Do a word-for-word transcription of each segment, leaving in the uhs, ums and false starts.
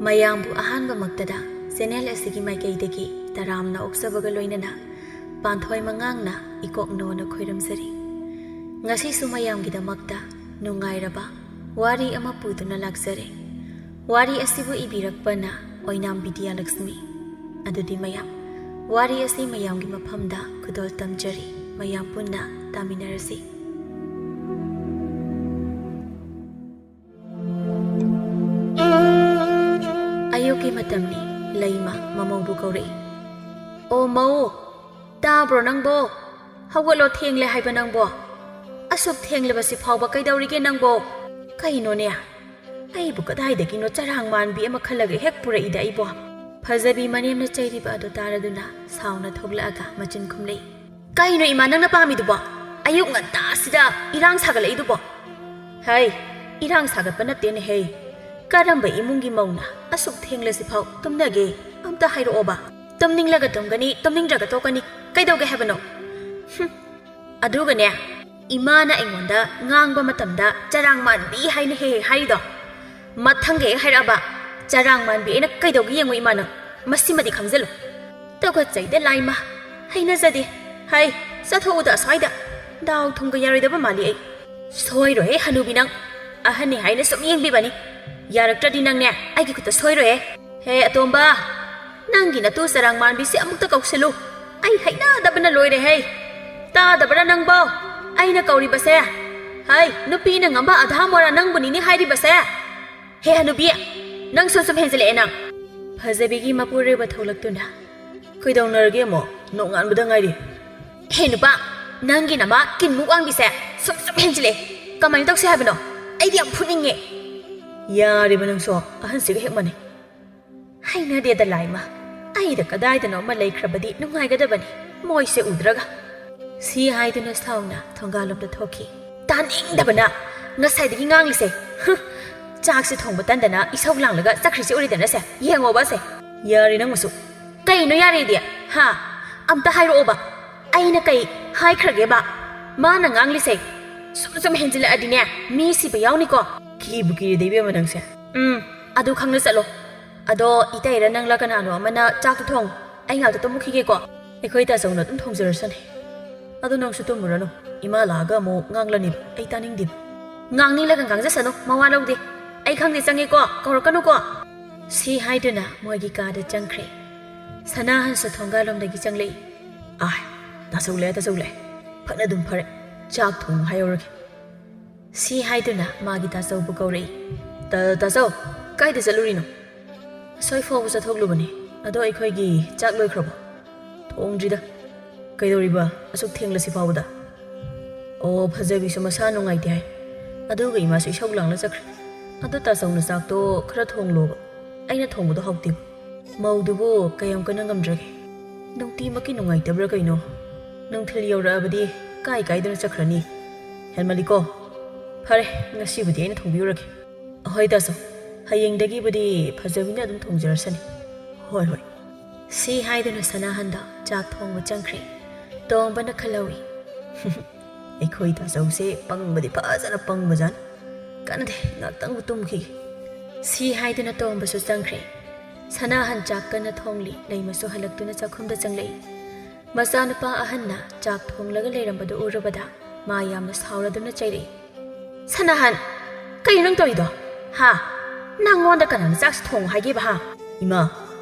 ꯃꯌꯥꯝꯕꯨ ꯑꯍꯥꯟꯕꯃꯛꯇꯗ ꯆꯦꯅꯦꯜ ꯑꯁꯤꯒꯤ ꯃꯥꯏꯀꯩꯗꯒꯤ ꯇꯔꯥꯝꯅ ꯑꯣꯛꯆꯕꯒ ꯂꯣꯏꯅꯅ ꯄꯥꯟꯊꯣꯏ ꯃꯉꯥꯡꯅ ꯏꯀꯣꯛꯅꯣꯅ ꯈꯣꯏꯔꯝꯖꯔꯤ꯫ ꯉꯁꯤꯁꯨ ꯃꯌꯥꯝꯒꯤꯗꯃꯛꯇ ꯅꯨꯡꯉꯥꯏꯔꯕ ꯋꯥꯔꯤ ꯑꯃ ꯄꯨꯗꯨꯅ ꯂꯥꯛꯆꯔꯦ꯫ ꯋꯥꯔꯤ ꯑꯁꯤꯕꯨ ꯏꯕꯤꯔꯛꯄꯅ ꯑꯣꯏꯅꯥꯝ ꯕꯤꯗ꯭ꯌꯥꯂꯛꯁꯃꯤ꯫ ꯑꯗꯨꯗꯤ ꯃꯌꯥꯝ, ꯋꯥꯔꯤ ꯑꯁꯤ ꯃꯌꯥꯝꯒꯤ ꯃꯐꯝꯗ ꯈꯨꯗꯣꯜ ꯇꯝꯖꯔꯤ꯫ ꯃꯌꯥꯝ ꯄꯨꯟꯅ ꯇꯥꯃꯤꯟꯅꯔꯁꯤ꯫ ꯑꯌꯨꯛꯀꯤ ꯃꯇꯝꯅꯤ꯫ ꯂꯩꯃ ꯃꯃꯧꯕꯨ ꯀꯧꯔꯛꯏ꯫ "ꯑꯣ ꯃꯧ, ꯇꯥꯕ꯭ꯔꯣ ꯅꯪꯕꯣ? ꯍꯧꯒꯠꯂꯣ, ꯊꯦꯡꯂꯦ ꯍꯥꯏꯕ ꯅꯪꯕꯣ꯫ ꯑꯁꯨꯛ ꯊꯦꯡꯂꯕꯁꯤ ꯐꯥꯎꯕ ꯀꯩꯗꯧꯔꯤꯒꯦ ꯅꯪꯕꯣ? ꯀꯩꯅꯣꯅꯦ? ꯑꯩꯕꯨ ꯀꯗꯥꯏꯗꯒꯤꯅꯣ ꯆꯔꯥꯡ ꯃꯥꯟꯕꯤ ꯑꯃ ꯈꯜꯂꯒ ꯍꯦꯛ ꯄꯨꯔꯛꯏꯗ ꯑꯩꯕꯣ?" ꯐꯖꯕꯤ ꯃꯅꯦꯝꯅ ꯆꯩꯔꯤꯕ ꯑꯗꯨ ꯇꯥꯔꯗꯨꯅ ꯁꯥꯎꯅ ꯊꯣꯛꯂꯛꯑꯒ ꯃꯆꯤꯟ ꯈꯨꯝꯂꯛꯏ꯫ "ꯀꯩꯅꯣ ꯏꯃꯥ ꯅꯪꯅ ꯄꯥꯝꯃꯤꯗꯨꯕꯣ? ꯑꯌꯨꯛ ꯉꯟꯇꯥꯁꯤꯗ ꯏꯔꯥꯡ ꯁꯥꯒꯠꯂꯛꯏꯗꯨꯕꯣ?" "ꯍꯩ, ꯏꯔꯥꯡ ꯁꯥꯒꯠꯄ ꯅꯠꯇꯦꯅꯦꯍꯦ꯫ ꯀꯔꯝꯕ ꯏꯃꯨꯡꯒꯤ ꯃꯧꯅ ꯑꯁꯨꯛ ꯊꯦꯡꯂꯁꯤꯐꯥꯎ ꯇꯨꯝꯅꯒꯦ? ꯑꯝꯇ ꯍꯥꯏꯔꯛꯑꯣꯕ꯫ ꯇꯨꯝꯅꯤꯡꯂꯒ ꯇꯨꯝꯒꯅꯤ, ꯇꯨꯝꯅꯤꯡꯗ꯭ꯔꯒ ꯇꯣꯛꯀꯅꯤ꯫ ꯀꯩꯗꯧꯒꯦ ꯍꯥꯏꯕꯅꯣ? ꯍꯨꯝ꯫ ꯑꯗꯨꯒꯅꯦ, ꯏꯃꯥꯅ ꯑꯩꯉꯣꯟꯗ ꯉꯥꯡꯕ ꯃꯇꯝꯗ ꯆꯔꯥꯡ ꯃꯥꯟꯕꯤ ꯍꯥꯏꯅ ꯍꯦꯛ ꯍꯦꯛ ꯍꯥꯏꯔꯤꯗꯣ꯫ ꯃꯊꯪꯒ ꯍꯦꯛ ꯍꯥꯏꯔꯛꯑꯕ, ꯆꯔꯥꯡ ꯃꯥꯟꯕꯤ ꯑꯩꯅ ꯀꯩꯗꯧꯒꯦ ꯌꯦꯡꯉꯨ ꯏꯃꯥ ꯅꯪ꯫ ꯃꯁꯤꯃꯗꯤ ꯈꯪꯖꯜꯂꯨ꯫ ꯇꯨꯀꯠꯆꯩꯗ ꯂꯥꯏꯃ, ꯍꯩꯅꯖꯗꯦ꯫ ꯍꯩ, ꯆꯠꯊꯣꯛꯎꯗ ꯑꯁ꯭ꯋꯥꯏꯗ꯫ ꯗꯥꯎ ꯊꯨꯝꯒ ꯌꯥꯔꯣꯏꯗꯕ ꯃꯥꯜꯂꯤ ꯑꯩ꯫ ꯁꯣꯏꯔꯣꯏꯍꯦ ꯍꯅꯨꯕꯤ ꯅꯪ꯫ ꯑꯍꯟꯅꯤ ꯍꯥꯏꯅ ꯁꯨꯝ ꯌꯦꯡꯕꯤꯕꯅꯤ꯫ ꯌꯥꯔꯛꯇ꯭ꯔꯗꯤ ꯅꯪꯅꯦ ꯑꯩꯒꯤ ꯈꯨꯠꯇ ꯁꯣꯏꯔꯣꯏꯍꯦ꯫ ꯍꯦ ꯑꯇꯣꯝꯕ, ꯅꯪꯒꯤ ꯅꯇꯨ ꯆꯔꯥꯡ ꯃꯥꯟꯕꯤꯁꯦ ꯑꯃꯨꯛꯇ ꯀꯧꯁꯤꯜꯂꯨ꯫ ꯑꯩ ꯍꯩꯅꯗꯕꯅ ꯂꯣꯏꯔꯦꯍꯦ꯫ ꯇꯥꯗꯕ꯭ꯔꯥ ꯅꯪꯕꯣ? ꯑꯩꯅ ꯀꯧꯔꯤꯕꯁꯦ꯫ ꯍꯩ, ꯅꯨꯄꯤꯅ ꯉꯝꯕ ꯑꯙꯥ ꯃꯣꯔꯥ ꯅꯪꯕꯨꯅꯤꯅꯦ ꯍꯥꯏꯔꯤꯕꯁꯦ꯫ ꯍꯦ ꯍꯅꯨꯕꯤ, ꯅꯪꯁꯨ ꯁꯨꯝ ꯍꯦꯟꯖꯤꯜꯂꯛꯑꯦ ꯅꯪ꯫ ꯐꯖꯕꯤꯒꯤ ꯃꯄꯨꯔꯣꯏꯕ ꯊꯣꯛꯂꯛꯇꯨꯅ, "ꯀꯩꯗꯧꯅꯔꯒꯦ ꯑꯃꯨꯛ? ꯅꯣꯡꯉꯥꯟꯕꯗ ꯉꯥꯏꯔꯤ꯫" "ꯍꯦ ꯅꯨꯄꯥ, ꯅꯪꯒꯤ ꯅꯃꯥ ꯀꯤꯟꯃꯨꯛ ꯋꯥꯡꯕꯤꯁꯦ ꯁꯨꯝ ꯁꯨꯝ ꯍꯦꯟꯖꯤꯜꯂꯛꯑꯦ꯫ ꯀꯃꯥꯏꯅ ꯇꯧꯁꯦ ꯍꯥꯏꯕꯅꯣ? ꯑꯩꯗꯤ ꯌꯥꯝ ꯐꯨꯅꯤꯡꯉꯦ꯫" "ꯌꯥꯔꯦꯕ ꯅꯪꯁꯨ, ꯑꯍꯟꯁꯤꯒ ꯍꯦꯛ ꯃꯥꯟꯅꯩ꯫" "ꯍꯩꯅꯗꯦꯗ ꯂꯥꯏꯃ꯫ ꯑꯩꯗ ꯀꯗꯥꯏꯗꯅꯣ ꯑꯃ ꯂꯩꯈ꯭ꯔꯕꯗꯤ ꯅꯨꯡꯉꯥꯏꯒꯗꯕꯅꯤ, ꯃꯣꯏꯁꯦ ꯎꯗ꯭ꯔꯒ꯫" ꯁꯤ ꯍꯥꯏꯗꯨꯅ ꯁꯥꯎꯅ ꯊꯣꯡꯒꯥꯜꯂꯣꯝꯗ ꯊꯣꯛꯈꯤ꯫ "ꯇꯥꯅꯤꯡꯗꯕꯅ ꯉꯁꯥꯏꯗꯒꯤ ꯉꯥꯡꯂꯤꯁꯦ꯫ ꯍꯨꯝ, ꯆꯥꯛꯁꯦ ꯊꯣꯡꯕ ꯇꯟꯗꯅ ꯏꯁꯧ ꯂꯥꯡꯂꯒ ꯆꯠꯈ꯭ꯔꯤꯁꯦ ꯎꯔꯦꯗꯅꯁꯦ꯫ ꯌꯦꯡꯉꯣꯕꯁꯦ꯫" "ꯌꯥꯔꯦ ꯅꯪꯕꯨꯁꯨ꯫" "ꯀꯩꯅꯣ ꯌꯥꯔꯦꯗꯤ? ꯍꯥ? ꯑꯝꯇ ꯍꯥꯏꯔꯛꯑꯣꯕ꯫ ꯑꯩꯅ ꯀꯩ ꯍꯥꯏꯈ꯭ꯔꯒꯦꯕ? ꯃꯥꯅ ꯉꯥꯡꯂꯤꯁꯦ ꯁꯨꯝ ꯁꯨꯝ ꯍꯦꯟꯖꯤꯜꯂꯛꯑꯗꯤꯅꯦ, ꯃꯤ ꯁꯤꯕ ꯌꯥꯎꯅꯤꯀꯣ꯫" "ꯀꯤꯕꯨ ꯀꯤꯔꯦꯗ ꯏꯕꯦꯝꯃ ꯅꯪꯁꯦ꯫" "ꯎꯝ, ꯑꯗꯨ ꯈꯪꯅ ꯆꯠꯂꯣ꯫ ꯑꯗꯣ ꯏꯇꯩꯔ ꯅꯪꯂ ꯀꯅꯥꯅꯣ ꯑꯃꯅ ꯆꯥꯛꯇꯣ ꯊꯣꯡ꯫ ꯑꯩ ꯉꯥꯛꯇ ꯇꯨꯝꯃꯨꯈꯤꯒꯦꯀꯣ꯫ ꯑꯩꯈꯣꯏ ꯇꯥꯆꯧꯅ ꯑꯗꯨꯝ ꯊꯣꯡꯖꯔꯁꯅꯤ꯫ ꯑꯗꯣ ꯅꯪꯁꯨ ꯇꯨꯝꯃꯨꯔꯅꯨ꯫ ꯏꯃꯥ ꯂꯥꯛꯑꯒ ꯑꯃꯨꯛ ꯉꯥꯡꯂꯅꯤꯕ꯫ ꯑꯩ ꯇꯥꯅꯤꯡꯗꯦꯕ꯫ ꯉꯥꯡꯅꯤꯡꯂꯒ ꯉꯥꯡꯖꯁꯅꯨ, ꯃꯋꯥ ꯂꯧꯗꯦ꯫ ꯑꯩ ꯈꯪꯗꯦ, ꯆꯪꯉꯦꯀꯣ, ꯀꯧꯔꯛꯀꯅꯨꯀꯣ꯫ ꯁꯤ ꯍꯥꯏꯗꯨꯅ ꯃꯣꯏꯒꯤ ꯀꯥꯗ ꯆꯪꯈ꯭ꯔꯦ꯫ ꯁꯅꯥꯍꯟꯁꯨ ꯊꯣꯡꯒꯥꯜꯂꯣꯝꯗꯒꯤ ꯆꯪꯂꯛꯏ꯫ ꯑꯥꯏ, ꯇꯥꯆꯧ ꯂꯥꯛꯑꯦ, ꯇꯥꯆꯧ ꯂꯥꯛꯑꯦ꯫ ꯐꯅ ꯑꯗꯨꯝ ꯐꯔꯦ꯫ ꯆꯥꯛ ꯊꯣꯡꯉꯨ ꯍꯥꯏꯍꯧꯔꯒꯦ꯫ ꯁꯤ ꯍꯥꯏꯗꯨꯅ ꯃꯥꯒꯤ ꯇꯥꯆꯧꯕꯨ ꯀꯧꯔꯛꯏ꯫ "ꯇꯥ-, ꯇꯥꯆꯧ, ꯀꯥꯏꯗ ꯆꯠꯂꯨꯔꯤꯅꯣ?" "ꯑꯁꯣꯏ ꯐꯥꯎꯕ ꯆꯠꯊꯣꯛꯂꯨꯕꯅꯤ꯫ ꯑꯗꯣ ꯑꯩꯈꯣꯏꯒꯤ ꯆꯥꯛ ꯂꯣꯏꯈ꯭ꯔꯕꯣ?" "ꯊꯣꯡꯗ꯭ꯔꯤꯗ꯫ ꯀꯩꯗꯧꯔꯤꯕ ꯑꯁꯨꯛ ꯊꯦꯡꯂꯁꯤ ꯐꯥꯎꯕꯗ?" "ꯑꯣ, ꯐꯖꯕꯤꯁꯨ ꯃꯁꯥ ꯅꯨꯡꯉꯥꯏꯇꯦ ꯍꯥꯏ꯫ ꯑꯗꯨꯒ ꯏꯃꯥꯁꯨ ꯏꯁꯧ ꯂꯥꯡꯅ ꯆꯠꯈ꯭ꯔꯦ꯫ ꯑꯗꯣ ꯇꯥꯆꯧꯅ ꯆꯥꯛꯇꯣ ꯈꯔ ꯊꯣꯡꯂꯣꯕ꯫ ꯑꯩꯅ ꯊꯣꯡꯕꯗꯣ ꯍꯥꯎꯇꯦꯕ꯫ ꯃꯧꯗꯨꯕꯨ ꯀꯌꯥꯝ ꯀꯟꯅ ꯉꯝꯗ꯭ꯔꯒꯦ? ꯅꯨꯡꯇꯤꯃꯛꯀꯤ ꯅꯨꯡꯉꯥꯏꯇꯕ꯭ꯔꯥ ꯀꯩꯅꯣ? ꯅꯨꯡꯊꯤꯜ ꯌꯧꯔꯛꯑꯕꯗꯤ ꯀꯥꯏ ꯀꯥꯏꯗꯅ ꯆꯠꯈ꯭ꯔꯅꯤ꯫ ꯍꯦꯟꯃꯜꯂꯤꯀꯣ꯫ ꯐꯔꯦ, ꯉꯁꯤꯕꯨꯗꯤ ꯑꯩꯅ ꯊꯣꯡꯕꯤꯔꯨꯔꯒꯦ꯫" "ꯑꯍꯣꯏ ꯇꯥꯆꯧ, ꯍꯌꯦꯡꯗꯒꯤꯕꯨꯗꯤ ꯐꯖꯕꯤꯅ ꯑꯗꯨꯝ ꯊꯣꯡꯖꯔꯁꯅꯤ꯫" "ꯍꯣꯏ, ꯍꯣꯏ꯫" ꯁꯤ ꯍꯥꯏꯗꯨꯅ ꯁꯅꯥꯍꯟꯗ ꯆꯥꯛ ꯊꯣꯡꯕ ꯆꯪꯈ꯭ꯔꯦ꯫ ꯇꯣꯝꯕꯅ ꯈꯜꯍꯧꯏ꯫ "ꯑꯩꯈꯣꯏ ꯇꯥꯆꯧꯁꯦ ꯄꯪꯕꯗꯤ ꯐꯖꯅ ꯄꯪꯕꯖꯥꯠꯅꯤ꯫ ꯀꯥꯟꯅꯗꯦ, ꯉꯥꯛꯇꯪꯕꯨ ꯇꯨꯝꯈꯤꯒꯦ꯫" ꯁꯤ ꯍꯥꯏꯗꯨꯅ ꯇꯣꯝꯕꯁꯨ ꯆꯪꯈ꯭ꯔꯦ꯫ ꯁꯅꯥꯍꯟ ꯆꯥꯛ ꯀꯟꯅ ꯊꯣꯡꯂꯤ꯫ ꯂꯩꯃꯁꯨ ꯍꯜꯂꯛꯇꯨꯅ ꯆꯥꯛꯈꯨꯝꯗ ꯆꯪꯂꯛꯏ꯫ ꯃꯆꯥꯅꯨꯄꯥ ꯑꯍꯟꯅ ꯆꯥꯛ ꯊꯣꯡꯂꯒ ꯂꯩꯔꯝꯕꯗꯨ ꯎꯔꯨꯕꯗ ꯃꯥ ꯌꯥꯝꯅ ꯁꯥꯎꯔꯗꯨꯅ ꯆꯩꯔꯛꯏ꯫ "ꯁꯅꯥꯍꯟ, ꯀꯩꯅꯣ ꯅꯪ ꯇꯧꯔꯤꯗꯣ? ꯍꯥ? ꯅꯪꯉꯣꯟꯗ ꯀꯅꯥꯅ ꯆꯥꯛꯁꯤ ꯊꯣꯡꯉꯨ ꯍꯥꯏꯒꯦꯕ, ꯍꯥ?" "ꯏꯃꯥ,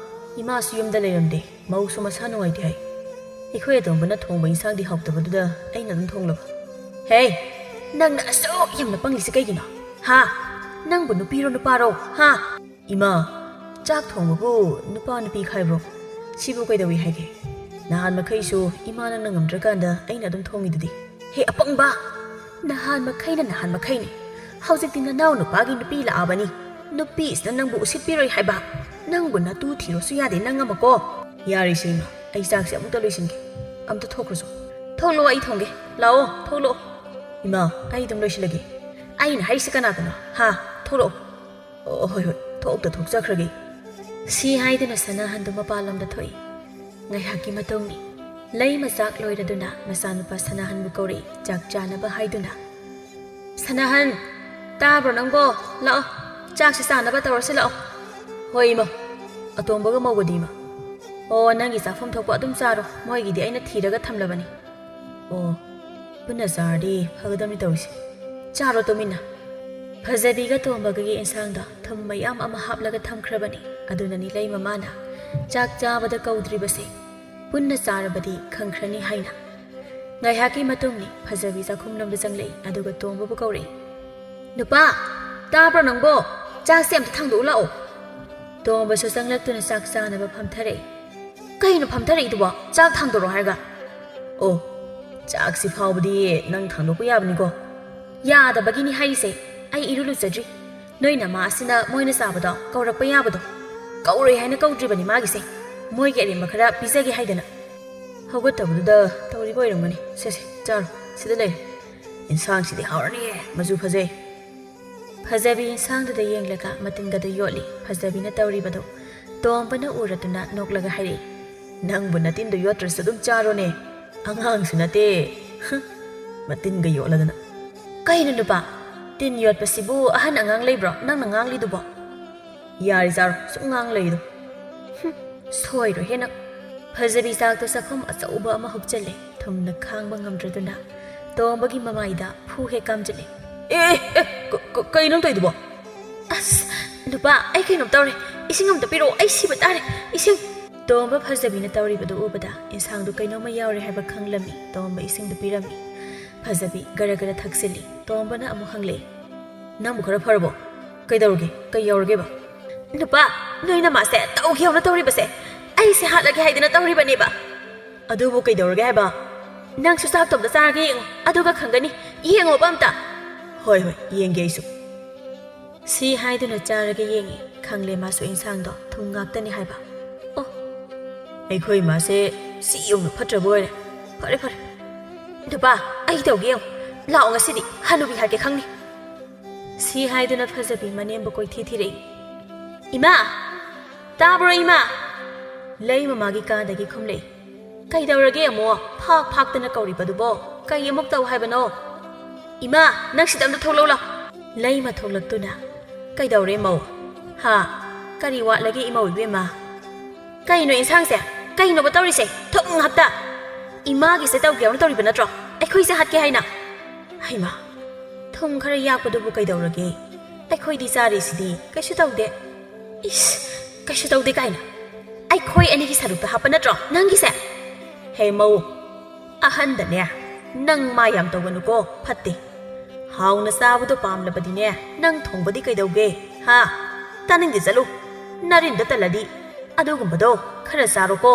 ꯏꯃꯥꯁꯨ ꯌꯨꯝꯗ ꯂꯩꯔꯝꯗꯦ꯫ ꯃꯧꯁꯨ ꯃꯁꯥ ꯅꯨꯡꯉꯥꯏꯇꯦ ꯍꯥꯏ꯫ ꯑꯩꯈꯣꯏ ꯑꯇꯣꯝꯕꯅ ꯊꯣꯡꯕ ꯏꯟꯁꯥꯡꯗꯤ ꯍꯥꯎꯇꯕꯗꯨꯗ ꯑꯩꯅ ꯑꯗꯨꯝ ꯊꯣꯡꯂꯕ꯫" "ꯍꯦ, ꯅꯪꯅ ꯑꯁꯨꯛ ꯌꯥꯝꯅ ꯄꯪꯂꯤꯁꯤ ꯀꯩꯒꯤꯅꯣ? ꯍꯥ? ꯅꯪꯕꯨ ꯅꯨꯄꯤꯔꯣ ꯅꯨꯄꯥꯔꯣ? ꯍꯥ?" "ꯏꯃꯥ, ꯆꯥꯛ ꯊꯣꯡꯕꯕꯨ ꯅꯨꯄꯥ ꯅꯨꯄꯤ ꯈꯥꯏꯕ꯭ꯔꯣ? ꯁꯤꯕꯨ ꯀꯩꯗꯧꯏ ꯍꯥꯏꯒꯦ? ꯅꯍꯥꯟ ꯃꯈꯩꯁꯨ ꯏꯃꯥ ꯅꯪꯅ ꯉꯝꯗ꯭ꯔꯀꯥꯟꯗ ꯑꯩꯅ ꯑꯗꯨꯝ ꯊꯣꯡꯉꯤꯗꯨꯗꯤ꯫" "ꯍꯦ ꯑꯄꯪꯕ! ꯅꯍꯥꯟ ꯃꯈꯩꯅ ꯅꯍꯥꯟ ꯃꯈꯩꯅꯤ꯫ ꯍꯧꯖꯤꯛꯇꯤ ꯅꯅꯥꯎ ꯅꯨꯄꯥꯒꯤ ꯅꯨꯄꯤ ꯂꯥꯛꯑꯕꯅꯤ꯫ ꯅꯨꯄꯤꯁꯤꯅ ꯅꯪꯕꯨ ꯎꯁꯤꯠꯄꯤꯔꯣꯏ ꯍꯥꯏꯕ꯫ ꯅꯪꯕꯨ ꯅꯇꯨ ꯊꯤꯔꯣꯁꯨ ꯌꯥꯗꯦ ꯅꯪ ꯑꯃꯀꯣ꯫" "ꯌꯥꯔꯦꯁꯦ ꯏꯃꯥ, ꯑꯩ ꯆꯥꯛꯁꯦ ꯑꯃꯨꯛꯇ ꯂꯣꯏꯁꯤꯟꯒꯦ꯫ ꯑꯝꯇ ꯊꯣꯛꯈ꯭ꯔꯣꯁꯦ꯫" "ꯊꯣꯛꯂꯛꯑꯣ, ꯑꯩ ꯊꯣꯡꯒꯦ꯫ ꯂꯥꯛꯑꯣ, ꯊꯣꯛꯂꯛꯑꯣ꯫" "ꯏꯃꯥ, ꯑꯩ ꯑꯗꯨꯝ ꯂꯣꯏꯁꯤꯜꯂꯒꯦ꯫" "ꯑꯩꯅ ꯍꯥꯏꯔꯤꯁꯦ ꯀꯅꯥꯗꯅꯣ? ꯍꯥ? ꯊꯣꯛꯂꯛꯑꯣ꯫" "ꯑꯣ, ꯍꯣꯏ, ꯍꯣꯏ, ꯊꯣꯛꯇ ꯊꯣꯛꯆꯈ꯭ꯔꯒꯦ꯫" ꯁꯤ ꯍꯥꯏꯗꯨꯅ ꯁꯅꯥꯍꯟꯗꯨ ꯃꯄꯥꯟꯂꯣꯝꯗ ꯊꯣꯛꯏ꯫ ꯉꯥꯏꯍꯥꯛꯀꯤ ꯃꯇꯨꯡꯅꯤ꯫ ꯂꯩꯃ ꯆꯥꯛ ꯂꯣꯏꯔꯗꯨꯅ ꯃꯆꯥꯅꯨꯄꯥ ꯁꯅꯥꯍꯟꯕꯨ ꯀꯧꯔꯛꯏ, ꯆꯥꯛ ꯆꯥꯅꯕ ꯍꯥꯏꯗꯨꯅ꯫ "ꯁꯅꯥꯍꯟ, ꯇꯥꯕ꯭ꯔꯣ ꯅꯪꯕꯣ? ꯂꯥꯛꯑꯣ, ꯆꯥꯛꯁꯤ ꯆꯥꯅꯕ ꯇꯧꯔꯁꯤ ꯂꯥꯛꯑꯣ꯫" "ꯍꯣꯏ ꯏꯃꯥ, ꯑꯇꯣꯝꯕꯒ ꯃꯧꯒꯗꯤ ꯏꯃꯥ?" "ꯑꯣ, ꯅꯪꯒꯤ ꯆꯥꯐꯝ ꯊꯣꯛꯄ ꯑꯗꯨꯝ ꯆꯥꯔꯣ, ꯃꯣꯏꯒꯤꯗꯤ ꯑꯩꯅ ꯊꯤꯔꯒ ꯊꯝꯂꯕꯅꯤ꯫" "ꯑꯣ, ꯄꯨꯟꯅ ꯆꯥꯔꯗꯤ ꯐꯒꯗꯕꯅꯤ ꯇꯧꯔꯤꯁꯦ꯫ ꯆꯥꯔꯣ ꯇꯨꯃꯤꯟꯅ꯫" ꯐꯖꯕꯤꯒ ꯇꯣꯝꯕꯒꯒꯤ ꯏꯟꯁꯥꯡꯗ ꯊꯨꯝ ꯃꯌꯥꯝ ꯑꯃ ꯍꯥꯞꯂꯒ ꯊꯝꯈ꯭ꯔꯕꯅꯤ꯫ ꯑꯗꯨꯅꯅꯤ ꯂꯩ ꯃꯃꯥꯅ ꯆꯥꯛ ꯆꯥꯕꯗ ꯀꯧꯗ꯭ꯔꯤꯕꯁꯦ꯫ ꯄꯨꯟꯅ ꯆꯥꯔꯕꯗꯤ ꯈꯪꯈ꯭ꯔꯅꯤ ꯍꯥꯏꯅ꯫ ꯉꯥꯏꯍꯥꯛꯀꯤ ꯃꯇꯨꯡꯅꯤ ꯐꯖꯕꯤ ꯆꯥꯛꯈꯨꯝꯂꯣꯝꯗ ꯆꯪꯂꯛꯏ, ꯑꯗꯨꯒ ꯇꯣꯝꯕꯕꯨ ꯀꯧꯔꯛꯏ꯫ "ꯅꯨꯄꯥ, ꯇꯥꯕ꯭ꯔꯣ ꯅꯪꯕꯣ? ꯆꯥꯛꯁꯦ ꯑꯝꯇ ꯊꯥꯡꯗꯣꯛꯎ ꯂꯥꯛꯑꯣ꯫" ꯇꯣꯝꯕꯁꯨ ꯆꯪꯂꯛꯇꯨꯅ ꯆꯥꯛ ꯆꯥꯅꯕ ꯐꯝꯊꯔꯛꯏ꯫ "ꯀꯩꯅꯣ ꯐꯝꯊꯔꯛꯏꯗꯨꯕꯣ? ꯆꯥꯛ ꯊꯥꯡꯗꯣꯔꯛꯑꯣ ꯍꯥꯏꯔꯒ?" "ꯑꯣ, ꯆꯥꯛꯁꯤ ꯐꯥꯎꯕꯗꯤ ꯅꯪ ꯊꯥꯡꯗꯣꯛꯄ ꯌꯥꯕꯅꯤꯀꯣ?" "ꯌꯥꯗꯕꯒꯤꯅꯤ ꯍꯥꯏꯔꯤꯁꯦ꯫ ꯑꯩ ꯏꯔꯨ ꯂꯨꯖꯗ꯭ꯔꯤ꯫ ꯅꯣꯏ ꯅꯃꯥ ꯑꯁꯤꯅ ꯃꯣꯏꯅ ꯆꯥꯕꯗꯣ ꯀꯧꯔꯛꯄ ꯌꯥꯕꯗꯣ? ꯀꯧꯔꯣꯏ ꯍꯥꯏꯅ ꯀꯧꯗ꯭ꯔꯤꯕꯅꯤ ꯃꯥꯒꯤꯁꯦ꯫ ꯃꯣꯏꯒꯤ ꯑꯔꯦꯝꯕ ꯈꯔ ꯄꯤꯖꯒꯦ ꯍꯥꯏꯗꯅ꯫" "ꯍꯧꯒꯠꯇꯕꯗꯨꯗ ꯇꯧꯔꯤꯕ ꯑꯣꯏꯔꯝꯒꯅꯤ꯫ ꯁꯦ, ꯁꯦ, ꯆꯥꯔꯣ꯫ ꯁꯤꯗ ꯂꯩꯔꯦ꯫ ꯏꯟꯁꯥꯡꯁꯤꯗꯤ ꯍꯥꯎꯔꯅꯤꯌꯦ, ꯃꯆꯨ ꯐꯖꯩ꯫" ꯐꯖꯕꯤ ꯏꯟꯁꯥꯡꯗꯨꯗ ꯌꯦꯡꯂꯒ ꯃꯇꯤꯟꯒꯗꯨ ꯌꯣꯠꯂꯤ꯫ ꯐꯖꯕꯤꯅ ꯇꯧꯔꯤꯕꯗꯨ ꯇꯣꯝꯕꯅ ꯎꯔꯗꯨꯅ ꯅꯣꯛꯂꯒ ꯍꯥꯏꯔꯛꯏ, "ꯅꯪꯕꯨ ꯅꯇꯤꯟꯗꯨ ꯌꯣꯠꯇ꯭ꯔꯁꯨ ꯑꯗꯨꯝ ꯆꯥꯔꯣꯅꯦ꯫ ꯑꯉꯥꯡꯁꯨ ꯅꯠꯇꯦ꯫ ꯍꯨꯝ, ꯃꯇꯤꯟꯒ ꯌꯣꯠꯂꯗꯅ꯫" "ꯀꯩꯅꯣ ꯅꯨꯄꯥ, ꯇꯤꯟ ꯌꯣꯠꯄꯁꯤꯕꯨ ꯑꯍꯟ ꯑꯉꯥꯡ ꯂꯩꯕ꯭ꯔꯣ ꯅꯪꯅ ꯉꯥꯡꯂꯤꯗꯨꯕꯣ?" "ꯌꯥꯔꯦ ꯆꯥꯔꯣ, ꯁꯨꯝ ꯉꯥꯡ ꯂꯩꯗꯣ꯫" "ꯍꯨꯝ, ꯁꯣꯏꯔꯣꯏꯍꯦ ꯅꯪ꯫" ꯐꯖꯕꯤ ꯆꯥꯛꯇꯣ ꯆꯥꯛꯈꯨꯝ ꯑꯆꯧꯕ ꯑꯃ ꯍꯨꯞꯆꯜꯂꯦ꯫ ꯊꯨꯝꯅ ꯈꯥꯡꯕ ꯉꯝꯗ꯭ꯔꯗꯨꯅ ꯇꯣꯝꯕꯒꯤ ꯃꯃꯥꯏꯗ ꯐꯨ ꯍꯦꯛ ꯀꯥꯝꯖꯜꯂꯦ꯫ "ꯑꯦ, ꯑꯦ, ꯀ-, ꯀ-, ꯀꯩꯅꯣ ꯇꯧꯏꯗꯨꯕꯣ?" "ꯑꯁ, ꯅꯨꯄꯥ, ꯑꯩ ꯀꯩꯅꯣꯝ ꯇꯧꯔꯦ꯫ ꯏꯁꯤꯡ ꯑꯝꯇ ꯄꯤꯔꯛꯑꯣ, ꯑꯩ ꯁꯤꯕ ꯇꯥꯔꯦ꯫ ꯏꯁꯤꯡ꯫" ꯇꯣꯝꯕ ꯐꯖꯕꯤꯅ ꯇꯧꯔꯤꯕꯗꯨ ꯎꯕꯗ ꯏꯟꯁꯥꯡꯗꯨ ꯀꯩꯅꯣꯝꯃ ꯌꯥꯎꯔꯦ ꯍꯥꯏꯕ ꯈꯪꯂꯝꯃꯤ꯫ ꯇꯣꯝꯕ ꯏꯁꯤꯡꯗꯨ ꯄꯤꯔꯝꯃꯤ꯫ ꯐꯖꯕꯤ ꯒꯔ ꯒꯔ ꯊꯛꯆꯤꯜꯂꯤ꯫ ꯇꯣꯝꯕꯅ ꯑꯃꯨꯛ ꯍꯪꯂꯛꯏ, "ꯅꯪꯕꯨ ꯈꯔ ꯐꯔꯕꯣ? ꯀꯩꯗꯧꯔꯒꯦ? ꯀꯩ ꯌꯥꯎꯔꯒꯦꯕ?" "ꯅꯨꯄꯥ, ꯅꯣꯏ ꯅꯃꯥꯁꯦ ꯇꯧꯈꯤꯍꯧꯅ ꯇꯧꯔꯤꯕꯁꯦ꯫ ꯑꯩꯁꯦ ꯍꯥꯠꯂꯒꯦ ꯍꯥꯏꯗꯅ ꯇꯧꯔꯤꯕꯅꯦꯕ꯫" "ꯑꯗꯨꯕꯨ ꯀꯩꯗꯧꯔꯒꯦ ꯍꯥꯏꯕ?" "ꯅꯪꯁꯨ ꯆꯥꯛꯇꯣ ꯑꯝꯇ ꯆꯥꯔꯒ ꯌꯦꯡꯉꯣ, ꯑꯗꯨꯒ ꯈꯪꯒꯅꯤ꯫ ꯌꯦꯡꯉꯣꯕ ꯑꯝꯇ꯫" "ꯍꯣꯏ, ꯍꯣꯏ, ꯌꯦꯡꯒꯦ ꯑꯩꯁꯨ꯫" ꯁꯤ ꯍꯥꯏꯗꯨꯅ ꯆꯥꯔꯒ ꯌꯦꯡꯉꯤ꯫ ꯈꯪꯂꯦ ꯃꯥꯁꯨ ꯏꯟꯁꯥꯡꯗꯣ ꯊꯨꯝ ꯉꯥꯛꯇꯅꯤ ꯍꯥꯏꯕ꯫ "ꯑꯣ, ꯑꯩꯈꯣꯏ ꯏꯃꯥꯁꯦ ꯁꯤ ꯌꯧꯅ ꯐꯠꯇ꯭ꯔꯕ ꯑꯣꯏꯔꯦ꯫ ꯐꯔꯦ, ꯐꯔꯦ꯫ ꯅꯨꯄꯥ, ꯑꯩ ꯇꯧꯒꯦ ꯌꯦꯡꯉꯨ꯫ ꯂꯥꯛꯑꯣ ꯉꯁꯤꯗꯤ, ꯍꯅꯨꯕꯤ ꯍꯥꯠꯀꯦ ꯈꯪꯅꯤ꯫" ꯁꯤ ꯍꯥꯏꯗꯨꯅ ꯐꯖꯕꯤ ꯃꯅꯦꯝꯕ ꯀꯣꯏꯊꯤ ꯊꯤꯔꯛꯏ꯫ "ꯏꯃꯥ! ꯇꯥꯕ꯭ꯔꯣ ꯏꯃꯥ?" ꯂꯩ ꯃꯃꯥꯒꯤ ꯀꯥꯗꯒꯤ ꯈꯨꯝꯂꯛꯏ꯫ "ꯀꯩꯗꯧꯔꯒꯦ ꯑꯃꯨꯛ ꯐꯥꯛ ꯐꯥꯛꯇꯅ ꯀꯧꯔꯤꯕꯗꯨꯕꯣ? ꯀꯩ ꯑꯃꯨꯛ ꯇꯧ ꯍꯥꯏꯕꯅꯣ? ꯏꯃꯥ, ꯅꯪ ꯁꯤꯗ ꯑꯝꯇ ꯊꯣꯛꯂꯛꯎ ꯂꯥꯎ꯫" ꯂꯩꯃ ꯊꯣꯛꯂꯛꯇꯨꯅ, "ꯀꯩꯗꯧꯔꯦ ꯃꯧ? ꯍꯥ?" ꯀꯔꯤ ꯋꯥꯠꯂꯒꯦ ꯏꯃꯧ ꯏꯕꯦꯝꯃ? ꯀꯩꯅꯣ ꯏꯟꯁꯥꯡꯁꯦ? ꯀꯩꯅꯣꯕ ꯇꯧꯔꯤꯁꯦ? ꯊꯨꯝ ꯉꯥꯛꯇ꯫ ꯏꯃꯥꯒꯤꯁꯦ ꯇꯧꯒꯦ ꯍꯥꯏꯅ ꯇꯧꯔꯤꯕ ꯅꯠꯇ꯭ꯔꯣ? ꯑꯩꯈꯣꯏꯁꯦ ꯍꯥꯠꯀꯦ ꯍꯥꯏꯅ? ꯍꯩꯃꯥ, ꯊꯨꯝ ꯈꯔ ꯌꯥꯛꯄꯗꯨꯕꯨ ꯀꯩꯗꯧꯔꯒꯦ? ꯑꯩꯈꯣꯏꯗꯤ ꯆꯥꯔꯤꯁꯤꯗꯤ ꯀꯩꯁꯨ ꯇꯧꯗꯦ꯫ ꯏꯁ, ꯀꯩꯁꯨ ꯇꯧꯗꯦ ꯀꯥꯏꯅ꯫ ꯑꯩꯈꯣꯏ ꯑꯅꯤꯒꯤ ꯁꯔꯨꯛꯇ ꯍꯥꯞꯄ ꯅꯠꯇ꯭ꯔꯣ ꯅꯪꯒꯤꯁꯦ? ꯍꯦ ꯃꯧ, ꯑꯍꯟꯗꯅꯦ ꯅꯪ ꯃꯥ ꯌꯥꯝ ꯇꯧꯒꯅꯨꯀꯣ, ꯐꯠꯇꯦ꯫ ꯍꯥꯎꯅ ꯆꯥꯕꯗꯣ ꯄꯥꯝꯂꯕꯗꯤꯅꯦ, ꯅꯪ ꯊꯣꯡꯕꯗꯤ ꯀꯩꯗꯧꯒꯦ? ꯍꯥ? ꯇꯥꯅꯤꯡꯗꯦ, ꯆꯠꯂꯨ꯫ ꯅꯔꯤꯟꯗꯣ ꯇꯜꯂꯗꯤ ꯑꯗꯨꯒꯨꯝꯕꯗꯣ ꯈꯔ ꯆꯥꯔꯣꯀꯣ꯫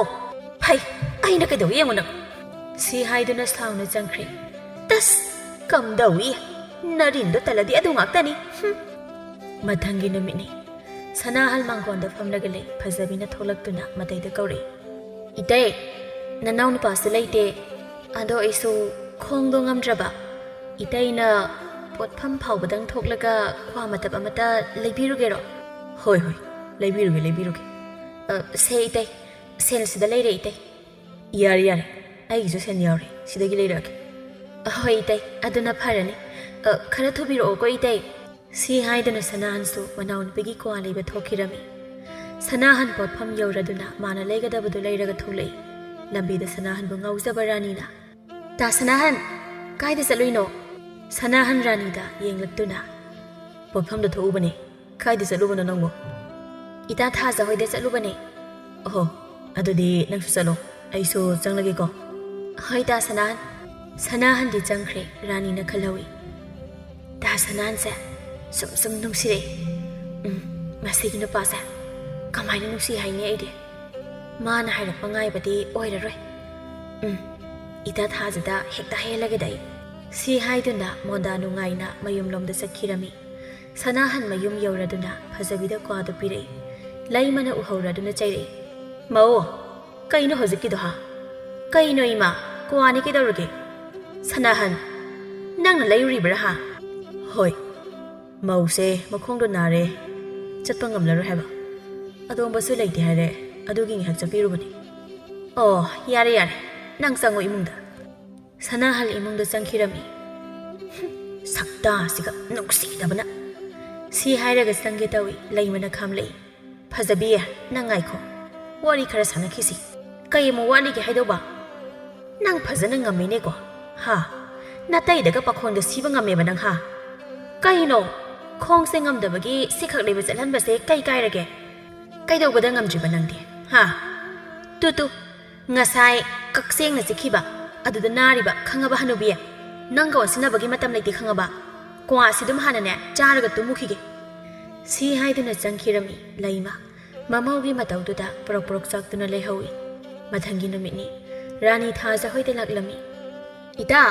ꯐꯩ, ꯑꯩꯅ ꯀꯩꯗꯧꯒꯦ ꯌꯦꯡꯉꯨ ꯅꯪ꯫ ꯁꯤ ꯍꯥꯏꯗꯨꯅ ꯁꯥꯎꯅ ꯆꯪꯈ꯭ꯔꯦ꯫ ꯇꯁ! ꯀꯝꯗꯧꯏ? ꯅꯔꯤꯟꯗꯣ ꯇꯜꯂꯗꯤ ꯑꯗꯨ ꯉꯥꯛꯇꯅꯤ꯫ ꯍꯨꯝ꯫ ꯃꯊꯪꯒꯤ ꯅꯨꯃꯤꯠꯅꯤ꯫ ꯁꯅꯥꯍꯜ ꯃꯥꯡꯒꯣꯟꯗ ꯐꯝꯂꯒ ꯂꯩ꯫ ꯐꯖꯕꯤꯅ ꯊꯣꯛꯂꯛꯇꯨꯅ ꯃꯇꯩꯗ ꯀꯧꯔꯛꯏ꯫ "ꯏꯇꯩ, ꯅꯅꯥꯎ ꯅꯨꯄꯥꯁꯨ ꯂꯩꯇꯦ꯫ ꯑꯗꯣ ꯑꯩꯁꯨ ꯈꯣꯡꯗꯣ ꯉꯝꯗ꯭ꯔꯕ꯫ ꯏꯇꯩꯅ ꯄꯣꯠꯐꯝ ꯐꯥꯎꯕꯗꯪ ꯊꯣꯛꯂꯒ ꯀ꯭ꯋꯥ ꯃꯇꯞ ꯑꯃꯇ ꯂꯩꯕꯤꯔꯨꯒꯦꯔꯣ?" "ꯍꯣꯏ, ꯍꯣꯏ, ꯂꯩꯕꯤꯔꯨꯒꯦ, ꯂꯩꯕꯤꯔꯨꯒꯦ꯫ ꯑ, ꯁꯦ ꯏꯇꯩ, ꯁꯦꯜ ꯁꯤꯗ ꯂꯩꯔꯦ ꯏꯇꯩ꯫" "ꯌꯥꯔꯦ, ꯌꯥꯔꯦ, ꯑꯩꯒꯤꯁꯨ ꯁꯦꯜ ꯌꯥꯎꯔꯦ, ꯁꯤꯗꯒꯤ ꯂꯩꯔꯛꯑꯒꯦ꯫" "ꯍꯣꯏ ꯏꯇꯩ, ꯑꯗꯨꯅ ꯐꯔꯅꯤ꯫ ꯑ, ꯈꯔ ꯊꯨꯕꯤꯔꯛꯑꯣꯀꯣ ꯏꯇꯩ꯫" ꯁꯤ ꯍꯥꯏꯗꯨꯅ ꯁꯅꯥꯍꯟꯁꯨ ꯃꯅꯥꯎꯅꯨꯄꯤꯒꯤ ꯀ꯭ꯋꯥ ꯂꯩꯕ ꯊꯣꯛꯈꯤꯔꯝꯃꯤ꯫ ꯁꯅꯥꯍꯟ ꯄꯣꯠꯐꯝ ꯌꯧꯔꯗꯨꯅ ꯃꯥꯅ ꯂꯩꯒꯗꯕꯗꯨ ꯂꯩꯔꯒ ꯊꯣꯛꯂꯛꯏ꯫ ꯂꯝꯕꯤꯗ ꯁꯅꯥꯍꯟꯕꯨ ꯉꯥꯎꯖꯕ ꯔꯥꯅꯤꯅ, "ꯇꯥ ꯁꯅꯥꯍꯟ, ꯀꯥꯏꯗ ꯆꯠꯂꯨꯏꯅꯣ?" ꯁꯅꯥꯍꯟ ꯔꯥꯅꯤꯗ ꯌꯦꯡꯂꯛꯇꯨꯅ, "ꯄꯣꯠꯐꯝꯗ ꯊꯣꯛꯎꯕꯅꯦ꯫ ꯀꯥꯏꯗ ꯆꯠꯂꯨꯕꯅꯣ ꯅꯪꯕꯨ?" "ꯏꯇꯥ ꯊꯥꯖ ꯍꯣꯏꯗ ꯆꯠꯂꯨꯕꯅꯦ꯫" "ꯑꯣꯍꯣ, ꯑꯗꯨꯗꯤ ꯅꯪꯁꯨ ꯆꯠꯂꯣ, ꯑꯩꯁꯨ ꯆꯪꯂꯒꯦꯀꯣ꯫" "ꯍꯣꯏ ꯇꯥ ꯁꯅꯥꯍꯟ꯫" ꯁꯅꯥꯍꯟꯗꯤ ꯆꯪꯈ꯭ꯔꯦ, ꯔꯥꯅꯤꯅ ꯈꯜꯍꯧꯏ, "ꯇꯥ ꯁꯅꯥꯍꯟꯁꯦ ꯁꯨꯝ ꯁꯨꯝ ꯅꯨꯡꯁꯤꯔꯛꯑꯦ꯫ ꯎꯝ, ꯃꯁꯤꯒꯤ ꯅꯨꯄꯥꯁꯦ ꯀꯃꯥꯏꯅ ꯅꯨꯡꯁꯤ ꯍꯥꯏꯅꯤ ꯑꯩꯗꯤ? ꯃꯥꯅ ꯍꯥꯏꯔꯛꯄ ꯉꯥꯏꯕꯗꯤ ꯑꯣꯏꯔꯔꯣꯏ꯫ ꯎꯝ, ꯏꯇꯥ ꯊꯥꯖꯗ ꯍꯦꯛꯇ ꯍꯩꯍꯜꯂꯒꯦꯗ ꯑꯩ꯫" ꯁꯤ ꯍꯥꯏꯗꯨꯅ ꯃꯣꯟꯗꯥ ꯅꯨꯡꯉꯥꯏꯅ ꯃꯌꯨꯝꯂꯣꯝꯗ ꯆꯠꯈꯤꯔꯝꯃꯤ꯫ ꯁꯅꯥꯍꯟ ꯃꯌꯨꯝ ꯌꯧꯔꯗꯨꯅ ꯐꯖꯕꯤꯗ ꯀ꯭ꯋꯥꯗꯨ ꯄꯤꯔꯛꯏ꯫ ꯂꯩꯃꯅ ꯎꯍꯧꯔꯗꯨꯅ ꯆꯩꯔꯛꯏ, "ꯃꯧ, ꯀꯩꯅꯣ ꯍꯧꯖꯤꯛꯀꯤꯗꯣ ꯍꯥ? ꯀꯩꯅꯣ ꯏꯃꯥ, ꯀ꯭ꯋꯥꯅꯤ ꯀꯩꯗꯧꯔꯒꯦ?" "ꯁꯅꯥꯍꯟ, ꯅꯪꯅ ꯂꯩꯔꯨꯔꯤꯕ꯭ꯔꯥ ꯍꯥ?" "ꯍꯣꯏ, ꯃꯧꯁꯦ ꯃꯈꯣꯡꯗꯣ ꯅꯥꯔꯦ, ꯆꯠꯄ ꯉꯝꯂꯔꯣꯏ ꯍꯥꯏꯕ꯫ ꯑꯗꯣꯝꯕꯁꯨ ꯂꯩꯇꯦ ꯍꯥꯏꯔꯦ, ꯑꯗꯨꯒꯤ ꯉꯥꯏꯍꯥꯛ ꯆꯠꯄꯤꯔꯨꯕꯅꯤ꯫" "ꯑꯣ, ꯌꯥꯔꯦ ꯌꯥꯔꯦ, ꯅꯪ ꯆꯪꯉꯣ ꯏꯃꯨꯡꯗ꯫" ꯁꯅꯥꯍꯜ ꯏꯃꯨꯡꯗ ꯆꯪꯈꯤꯔꯝꯃꯤ꯫ "ꯍꯨꯝ, ꯁꯛꯇꯥꯁꯤꯒ ꯅꯨꯡꯁꯤꯗꯕꯅ!" ꯁꯤ ꯍꯥꯏꯔꯒ ꯆꯪꯒꯦ ꯇꯧꯏ, ꯂꯩꯃꯅ ꯈꯥꯝꯂꯛꯏ꯫ ꯐꯖꯕꯤ, ꯅꯪ ꯉꯥꯏꯈꯣ꯫ ꯋꯥꯔꯤ ꯈꯔ ꯁꯥꯟꯅꯈꯤꯁꯤ꯫ ꯀꯩ ꯑꯃꯨꯛ ꯋꯥꯠꯂꯤꯒꯦ ꯍꯥꯏꯗꯧꯕ? ꯅꯪ ꯐꯖꯅ ꯉꯝꯃꯤꯅꯦꯀꯣ꯫ ꯍꯥ? ꯅꯥꯇꯩꯗꯒ ꯄꯥꯈꯣꯟꯒ ꯁꯤꯕ ꯉꯝꯃꯦꯕ ꯅꯪ, ꯍꯥ? ꯀꯩꯅꯣ? ꯈꯣꯡꯁꯦ ꯉꯝꯗꯕꯒꯤ ꯁꯤꯈꯛ ꯂꯩꯕ ꯆꯠꯍꯟꯕꯁꯦ ꯀꯩ ꯀꯥꯏꯔꯒꯦ? ꯀꯩꯗꯧꯕꯗ ꯉꯝꯗ꯭ꯔꯤꯕ ꯅꯪꯗꯤ? ꯍꯥ? ꯇꯨ ꯇꯨ, ꯉꯁꯥꯏ ꯀꯛꯆꯦꯡꯅ ꯆꯤꯛꯈꯤꯕ, ꯑꯗꯨꯗ ꯅꯥꯔꯤꯕ, ꯈꯪꯉꯕ ꯍꯅꯨꯕꯤ? ꯅꯪꯒ ꯑꯣꯟꯁꯤꯟꯅꯕꯒꯤ ꯃꯇꯝ ꯂꯩꯇꯦ, ꯈꯪꯉꯕ? ꯀ꯭ꯋꯥꯁꯤ ꯑꯗꯨꯝ ꯍꯥꯟꯅꯅꯦ, ꯆꯥꯔꯒ ꯇꯨꯝꯃꯨꯈꯤꯒꯦ꯫ ꯁꯤ ꯍꯥꯏꯗꯨꯅ ꯆꯪꯈꯤꯔꯝꯃꯤ ꯂꯩꯃ꯫ ꯃꯃꯧꯒꯤ ꯃꯇꯧꯗꯨꯗ ꯄ꯭ꯔꯣꯛ ꯄ꯭ꯔꯣꯛ ꯆꯥꯛꯇꯨꯅ ꯂꯩꯍꯧꯏ꯫ ꯃꯊꯪꯒꯤ ꯅꯨꯃꯤꯠꯅꯤ꯫ ꯔꯥꯅꯤ ꯊꯥꯖ ꯍꯣꯏꯗ ꯂꯥꯛꯂꯝꯃꯤ꯫ "ꯏꯇꯥ!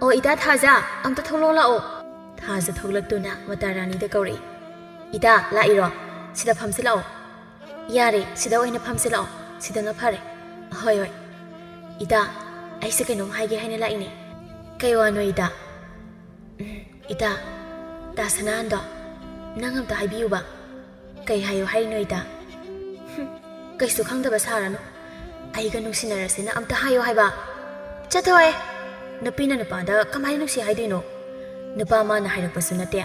ꯑꯣ ꯏꯇꯥ ꯊꯥꯖ, ꯑꯝꯇ ꯊꯣꯛꯂꯛꯑꯣ ꯂꯥꯛꯑꯣ!" ꯊꯥꯖ ꯊꯣꯛꯂꯛꯇꯨꯅ ꯃꯇꯥ ꯔꯥꯅꯤꯗ ꯀꯧꯔꯛꯏ꯫ "ꯏꯇꯥ, ꯂꯥꯛꯏꯔꯣ? ꯁꯤꯗ ꯐꯝꯁꯤ ꯂꯥꯛꯑꯣ꯫" "ꯌꯥꯔꯦ, ꯁꯤꯗ ꯑꯣꯏꯅ ꯐꯝꯁꯤ ꯂꯥꯛꯑꯣ, ꯁꯤꯗꯅ ꯐꯔꯦ꯫" "ꯍꯣꯏ, ꯍꯣꯏ꯫" "ꯏꯇꯥ, ꯑꯩꯁꯦ ꯀꯩꯅꯣꯝ ꯍꯥꯏꯒꯦ ꯍꯥꯏꯅ ꯂꯥꯛꯏꯅꯦ꯫" "ꯀꯩ ꯋꯥꯅꯣ ꯏꯇꯥ?" "ꯎꯝ, ꯏꯇꯥ, ꯇꯥ ꯁꯅꯥꯍꯟꯗꯣ ꯅꯪ ꯑꯝꯇ ꯍꯥꯏꯕꯤꯌꯨꯕ꯫" "ꯀꯩ ꯍꯥꯏꯌꯨ ꯍꯥꯏꯔꯤꯅꯣ ꯏꯇꯥ?" "ꯍꯨꯝ, ꯀꯩꯁꯨ ꯈꯪꯗꯕ ꯁꯥꯔꯅꯨ꯫ ꯑꯩꯒ ꯅꯨꯡꯁꯤꯅꯔꯁꯦꯅ ꯑꯝꯇ ꯍꯥꯏꯌꯨ ꯍꯥꯏꯕ꯫" "ꯆꯠꯊꯣꯛꯑꯦ! ꯅꯨꯄꯤꯅ ꯅꯨꯄꯥꯗ ꯀꯃꯥꯏꯅ ꯅꯨꯡꯁꯤ ꯍꯥꯏꯗꯣꯏꯅꯣ? ꯅꯨꯄꯥ ꯃꯥꯅ ꯍꯥꯏꯔꯛꯄꯁꯨ ꯅꯠꯇꯦ꯫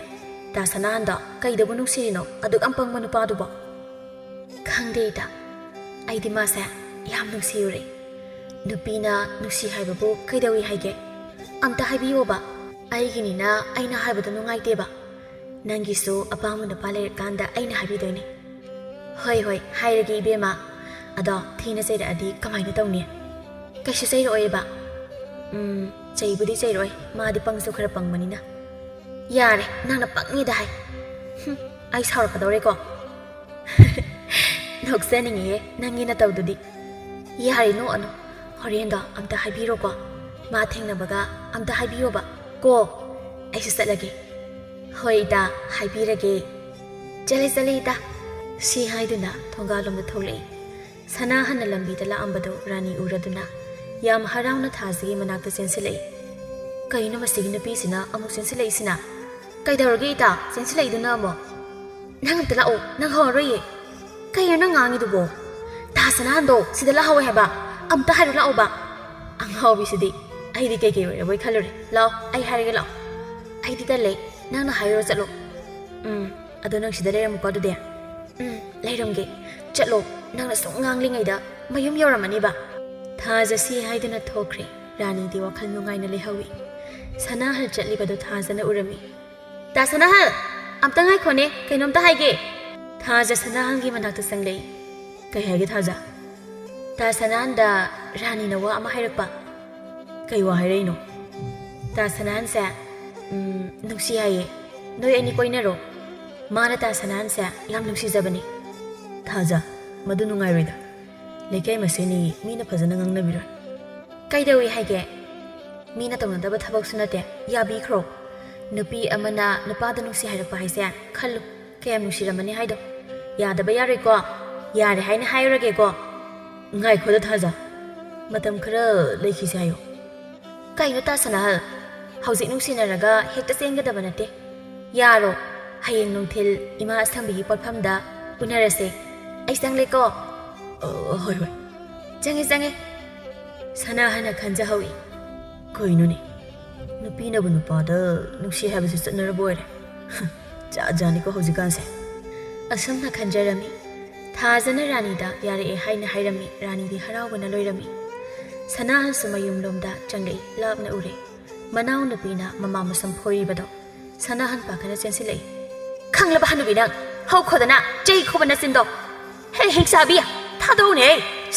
ꯇꯥ ꯁꯅꯥꯍꯟꯗꯣ ꯀꯩꯗꯕꯨ ꯅꯨꯡꯁꯤꯔꯤꯅꯣ, ꯑꯗꯨꯛ ꯌꯥꯝ ꯄꯪꯕ ꯅꯨꯄꯥꯗꯨꯕꯣ?" "ꯈꯪꯗꯦ ꯏꯇꯥ, ꯑꯩꯗꯤ ꯃꯥꯁꯦ ꯌꯥꯝ ꯅꯨꯡꯁꯤꯔꯨꯔꯦ꯫ ꯅꯨꯄꯤꯅ ꯅꯨꯡꯁꯤ ꯍꯥꯏꯕꯕꯨ ꯀꯩꯗꯧꯏ ꯍꯥꯏꯒꯦ? ꯑꯝꯇ ꯍꯥꯏꯕꯤꯌꯣꯕ꯫ ꯑꯩꯒꯤꯅꯤꯅ ꯑꯩꯅ ꯍꯥꯏꯕꯗꯣ ꯅꯨꯡꯉꯥꯏꯇꯦꯕ꯫ ꯅꯪꯒꯤꯁꯨ ꯑꯄꯥꯝꯕ ꯅꯨꯄꯥ ꯂꯩꯔꯀꯥꯟꯗ ꯑꯩꯅ ꯍꯥꯏꯕꯤꯗꯣꯏꯅꯦ꯫" "ꯍꯣꯏ, ꯍꯣꯏ, ꯍꯥꯏꯔꯒꯦ ꯏꯕꯦꯝꯃ꯫ ꯑꯗꯣ ꯊꯤꯅ ꯆꯩꯔꯛꯑꯗꯤ ꯀꯃꯥꯏꯅ ꯇꯧꯅꯤ?" "ꯀꯩꯁꯨ ꯆꯩꯔꯛꯑꯣꯏꯕ꯫" "ꯎꯝ, ꯆꯩꯕꯨꯗꯤ ꯆꯩꯔꯛꯑꯣꯏ, ꯃꯥꯗꯤ ꯄꯪꯁꯨ ꯈꯔ ꯄꯪꯕꯅꯤꯅ꯫" "ꯌꯥꯔꯦ, ꯅꯪꯅ ꯄꯪꯉꯦꯗ ꯍꯥꯏ꯫ ꯍꯨꯝ, ꯑꯩ ꯁꯥꯎꯔꯛꯀꯗꯧꯔꯦꯀꯣ꯫" "ꯅꯣꯛꯆꯅꯤꯡꯉꯤꯍꯦ ꯅꯪꯒꯤ ꯅꯇꯧꯗꯨꯗꯤ꯫" "ꯌꯥꯔꯦ, ꯅꯣꯛꯑꯅꯨ꯫ ꯍꯣꯔꯦꯟꯗꯣ ꯑꯝꯇ ꯍꯥꯏꯕꯤꯔꯣꯀꯣ꯫ ꯃꯥ ꯊꯦꯡꯅꯕꯒ ꯑꯝꯇ ꯍꯥꯏꯕꯤꯌꯣꯕ ꯀꯣ꯫ ꯑꯩꯁꯨ ꯆꯠꯂꯒꯦ꯫" "ꯍꯣꯏ ꯏꯇꯥ, ꯍꯥꯏꯕꯤꯔꯒꯦ꯫ ꯆꯠꯂꯦ, ꯆꯠꯂꯦ ꯏꯇꯥ꯫" ꯁꯤ ꯍꯥꯏꯗꯨꯅ ꯊꯣꯡꯒꯥꯜꯂꯣꯝꯗ ꯊꯣꯛꯂꯛꯏ꯫ ꯁꯅꯥꯍꯟꯅ ꯂꯝꯕꯤꯗ ꯂꯥꯛꯑꯝꯕꯗꯨ ꯔꯥꯅꯤ ꯎꯔꯗꯨꯅ ꯌꯥꯝ ꯍꯔꯥꯎꯅ ꯊꯥꯖꯒꯤ ꯃꯅꯥꯛꯇ ꯆꯦꯟꯁꯤꯜꯂꯛꯏ꯫ "ꯀꯩꯅꯣ ꯃꯁꯤꯒꯤ ꯅꯨꯄꯤꯁꯤꯅ ꯑꯃꯨꯛ ꯆꯦꯟꯁꯤꯜꯂꯛꯏꯁꯤꯅ? ꯀꯩꯗꯧꯔꯒꯦ ꯏꯇꯥ, ꯆꯦꯟꯁꯤꯜꯂꯛꯏꯗꯨꯅ ꯑꯃꯨꯛ?" "ꯅꯪ ꯑꯝꯇ ꯂꯥꯛꯑꯣ, ꯅꯪ ꯍꯧꯔꯔꯣꯏꯌꯦ꯫" "ꯀꯩꯅꯣ ꯅꯪ ꯉꯥꯡꯉꯤꯗꯨꯕꯣ? ꯇꯥ ꯁꯅꯥꯍꯟꯗꯣ ꯁꯤꯗ ꯂꯥꯛꯍꯧꯋꯦ ꯍꯥꯏꯕ꯫ ꯑꯝꯇ ꯍꯥꯏꯔꯨ ꯂꯥꯛꯑꯣꯕ꯫" "ꯑꯉꯥꯎꯕꯤꯁꯤꯗꯤ, ꯑꯩꯗꯤ ꯀꯩꯀꯩ ꯑꯣꯏꯔꯕꯣꯏ ꯈꯜꯂꯨꯔꯦ꯫ ꯂꯥꯛꯑꯣ, ꯑꯩ ꯍꯥꯏꯔꯒꯦ ꯂꯥꯛꯑꯣ꯫" "ꯑꯩꯗꯤ ꯇꯜꯂꯦ, ꯅꯪꯅ ꯍꯥꯏꯔꯨꯔꯣ ꯆꯠꯂꯣ꯫" "ꯎꯝ, ꯑꯗꯣ ꯅꯪ ꯁꯤꯗ ꯂꯩꯔꯝꯃꯨꯀꯣ ꯑꯗꯨꯗꯤ꯫" ꯎꯝ, ꯂꯩꯔꯝꯒꯦ꯫ ꯆꯠꯂꯣ, ꯅꯪꯅ ꯁꯨꯝ ꯉꯥꯡꯂꯤꯉꯩꯗ ꯃꯌꯨꯝ ꯌꯧꯔꯝꯃꯅꯤꯕ꯫ ꯊꯥꯖ ꯁꯤ ꯍꯥꯏꯗꯨꯅ ꯊꯣꯛꯈ꯭ꯔꯦ꯫ ꯔꯥꯅꯤꯗꯤ ꯋꯥꯈꯜ ꯅꯨꯡꯉꯥꯏꯅ ꯂꯩꯍꯧꯏ꯫ ꯁꯅꯥꯍꯜ ꯆꯠꯂꯤꯕꯗꯨ ꯊꯥꯖꯅ ꯎꯔꯝꯃꯤ꯫ "ꯇꯥ ꯁꯅꯥꯍꯜ, ꯑꯝꯇ ꯉꯥꯏꯈꯣꯅꯦ, ꯀꯩꯅꯣꯝꯇ ꯍꯥꯏꯒꯦ꯫" ꯊꯥꯖ ꯁꯅꯥꯍꯜꯒꯤ ꯃꯅꯥꯛꯇ ꯆꯪꯂꯛꯏ꯫ "ꯀꯩ ꯍꯥꯏꯒꯦ ꯊꯥꯖ?" "ꯇꯥ ꯁꯅꯥꯍꯜꯗ ꯔꯥꯅꯤꯅ ꯋꯥ ꯑꯃ ꯍꯥꯏꯔꯛꯄ꯫" "ꯀꯩ ꯋꯥ ꯍꯥꯏꯔꯛꯏꯅꯣ?" "ꯇꯥ ꯁꯅꯥꯍꯜꯁꯦ, ꯎꯝ, ꯅꯨꯡꯁꯤ ꯍꯥꯏꯌꯦ꯫ ꯅꯣꯏ ꯑꯅꯤ ꯀꯣꯏꯅꯔꯣ꯫ ꯃꯥꯅ ꯇꯥ ꯁꯅꯥꯍꯜꯁꯦ ꯌꯥꯝ ꯅꯨꯡꯁꯤꯖꯕꯅꯤ꯫" "ꯊꯥꯖ, ꯃꯗꯨ ꯅꯨꯡꯉꯥꯏꯔꯣꯏꯗ꯫ ꯂꯩꯀꯥꯏ ꯃꯁꯦꯟꯅꯤ, ꯃꯤꯅ ꯐꯖꯅ ꯉꯥꯡꯅꯕꯤꯔꯣꯏ꯫" "ꯀꯩꯗꯧꯏ ꯍꯥꯏꯒꯦ? ꯃꯤꯅ ꯇꯧꯅꯗꯕ ꯊꯕꯛꯁꯨ ꯅꯠꯇꯦ, ꯌꯥꯕꯤꯈ꯭ꯔꯣ꯫ ꯅꯨꯄꯤ ꯑꯃꯅ ꯅꯨꯄꯥꯗ ꯅꯨꯡꯁꯤ ꯍꯥꯏꯔꯛꯄ ꯍꯥꯏꯁꯦ ꯈꯜꯂꯨ, ꯀꯌꯥꯝ ꯅꯨꯡꯁꯤꯔꯝꯃꯅꯤ ꯍꯥꯏꯗꯣ꯫ ꯌꯥꯗꯕ ꯌꯥꯔꯣꯏꯀꯣ, ꯌꯥꯔꯦ ꯍꯥꯏꯅ ꯍꯥꯏꯔꯨꯔꯒꯦꯀꯣ꯫" "ꯉꯥꯏꯈꯣꯗ ꯊꯥꯖ, ꯃꯇꯝ ꯈꯔ ꯂꯩꯈꯤꯁꯦ ꯍꯥꯏꯌꯣ꯫" "ꯀꯩꯅꯣ ꯇꯥ ꯁꯅꯥꯍꯜ, ꯍꯧꯖꯤꯛ ꯅꯨꯡꯁꯤꯅꯔꯒ ꯍꯦꯛꯇ ꯆꯦꯟꯒꯗꯕ ꯅꯠꯇꯦ꯫ ꯌꯥꯔꯣ, ꯍꯌꯦꯡ ꯅꯨꯡꯊꯤꯜ ꯏꯃꯥ ꯑꯁꯪꯕꯤꯒꯤ ꯄꯣꯠꯐꯝꯗ ꯎꯅꯔꯁꯦ꯫ ꯑꯩ ꯆꯪꯂꯦꯀꯣ꯫" "ꯑ, ꯍꯣꯏ, ꯍꯣꯏ꯫" "ꯆꯪꯉꯦ, ꯆꯪꯉꯦ꯫" ꯁꯅꯥꯍꯜꯅ ꯈꯟꯖꯍꯧꯏ꯫ "ꯀꯩꯅꯣꯅꯦ, ꯅꯨꯄꯤꯅꯕꯨ ꯅꯨꯄꯥꯗ ꯅꯨꯡꯁꯤ ꯍꯥꯏꯕꯁꯦ ꯆꯠꯅꯔꯕ ꯑꯣꯏꯔꯦ꯫ ꯖꯥꯠ ꯖꯥꯠꯅꯤꯀꯣ ꯍꯧꯖꯤꯛꯀꯥꯟꯁꯦ꯫" ꯑꯁꯨꯝꯅ ꯈꯟꯖꯔꯝꯃꯤ꯫ ꯊꯥꯖꯅ ꯔꯥꯅꯤꯗ ꯌꯥꯔꯛꯑꯦ ꯍꯥꯏꯅ ꯍꯥꯏꯔꯝꯃꯤ꯫ ꯔꯥꯅꯤꯗꯤ ꯍꯔꯥꯎꯕꯅ ꯂꯣꯏꯔꯝꯃꯤ꯫ ꯁꯅꯥꯍꯜꯁꯨ ꯃꯌꯨꯝꯂꯣꯝꯗ ꯆꯪꯂꯛꯏ꯫ ꯂꯥꯞꯅ ꯎꯔꯦ꯫ ꯃꯅꯥꯎꯅꯨꯄꯤꯅ ꯃꯃꯥ ꯃꯁꯝ ꯐꯣꯏꯔꯤꯕꯗꯣ꯫ ꯁꯅꯥꯍꯜ ꯄꯥꯈꯠꯅ ꯆꯦꯟꯁꯤꯜꯂꯛꯏ꯫ "ꯈꯪꯂꯕ ꯍꯅꯨꯕꯤ ꯅꯪ? ꯍꯧꯈꯣꯗꯅ, ꯆꯩ ꯈꯨꯕ ꯅꯆꯤꯟꯗꯣ꯫ ꯍꯦ, ꯍꯤꯡꯆꯥꯕꯤ, ꯊꯥꯗꯣꯛꯎꯅꯦ꯫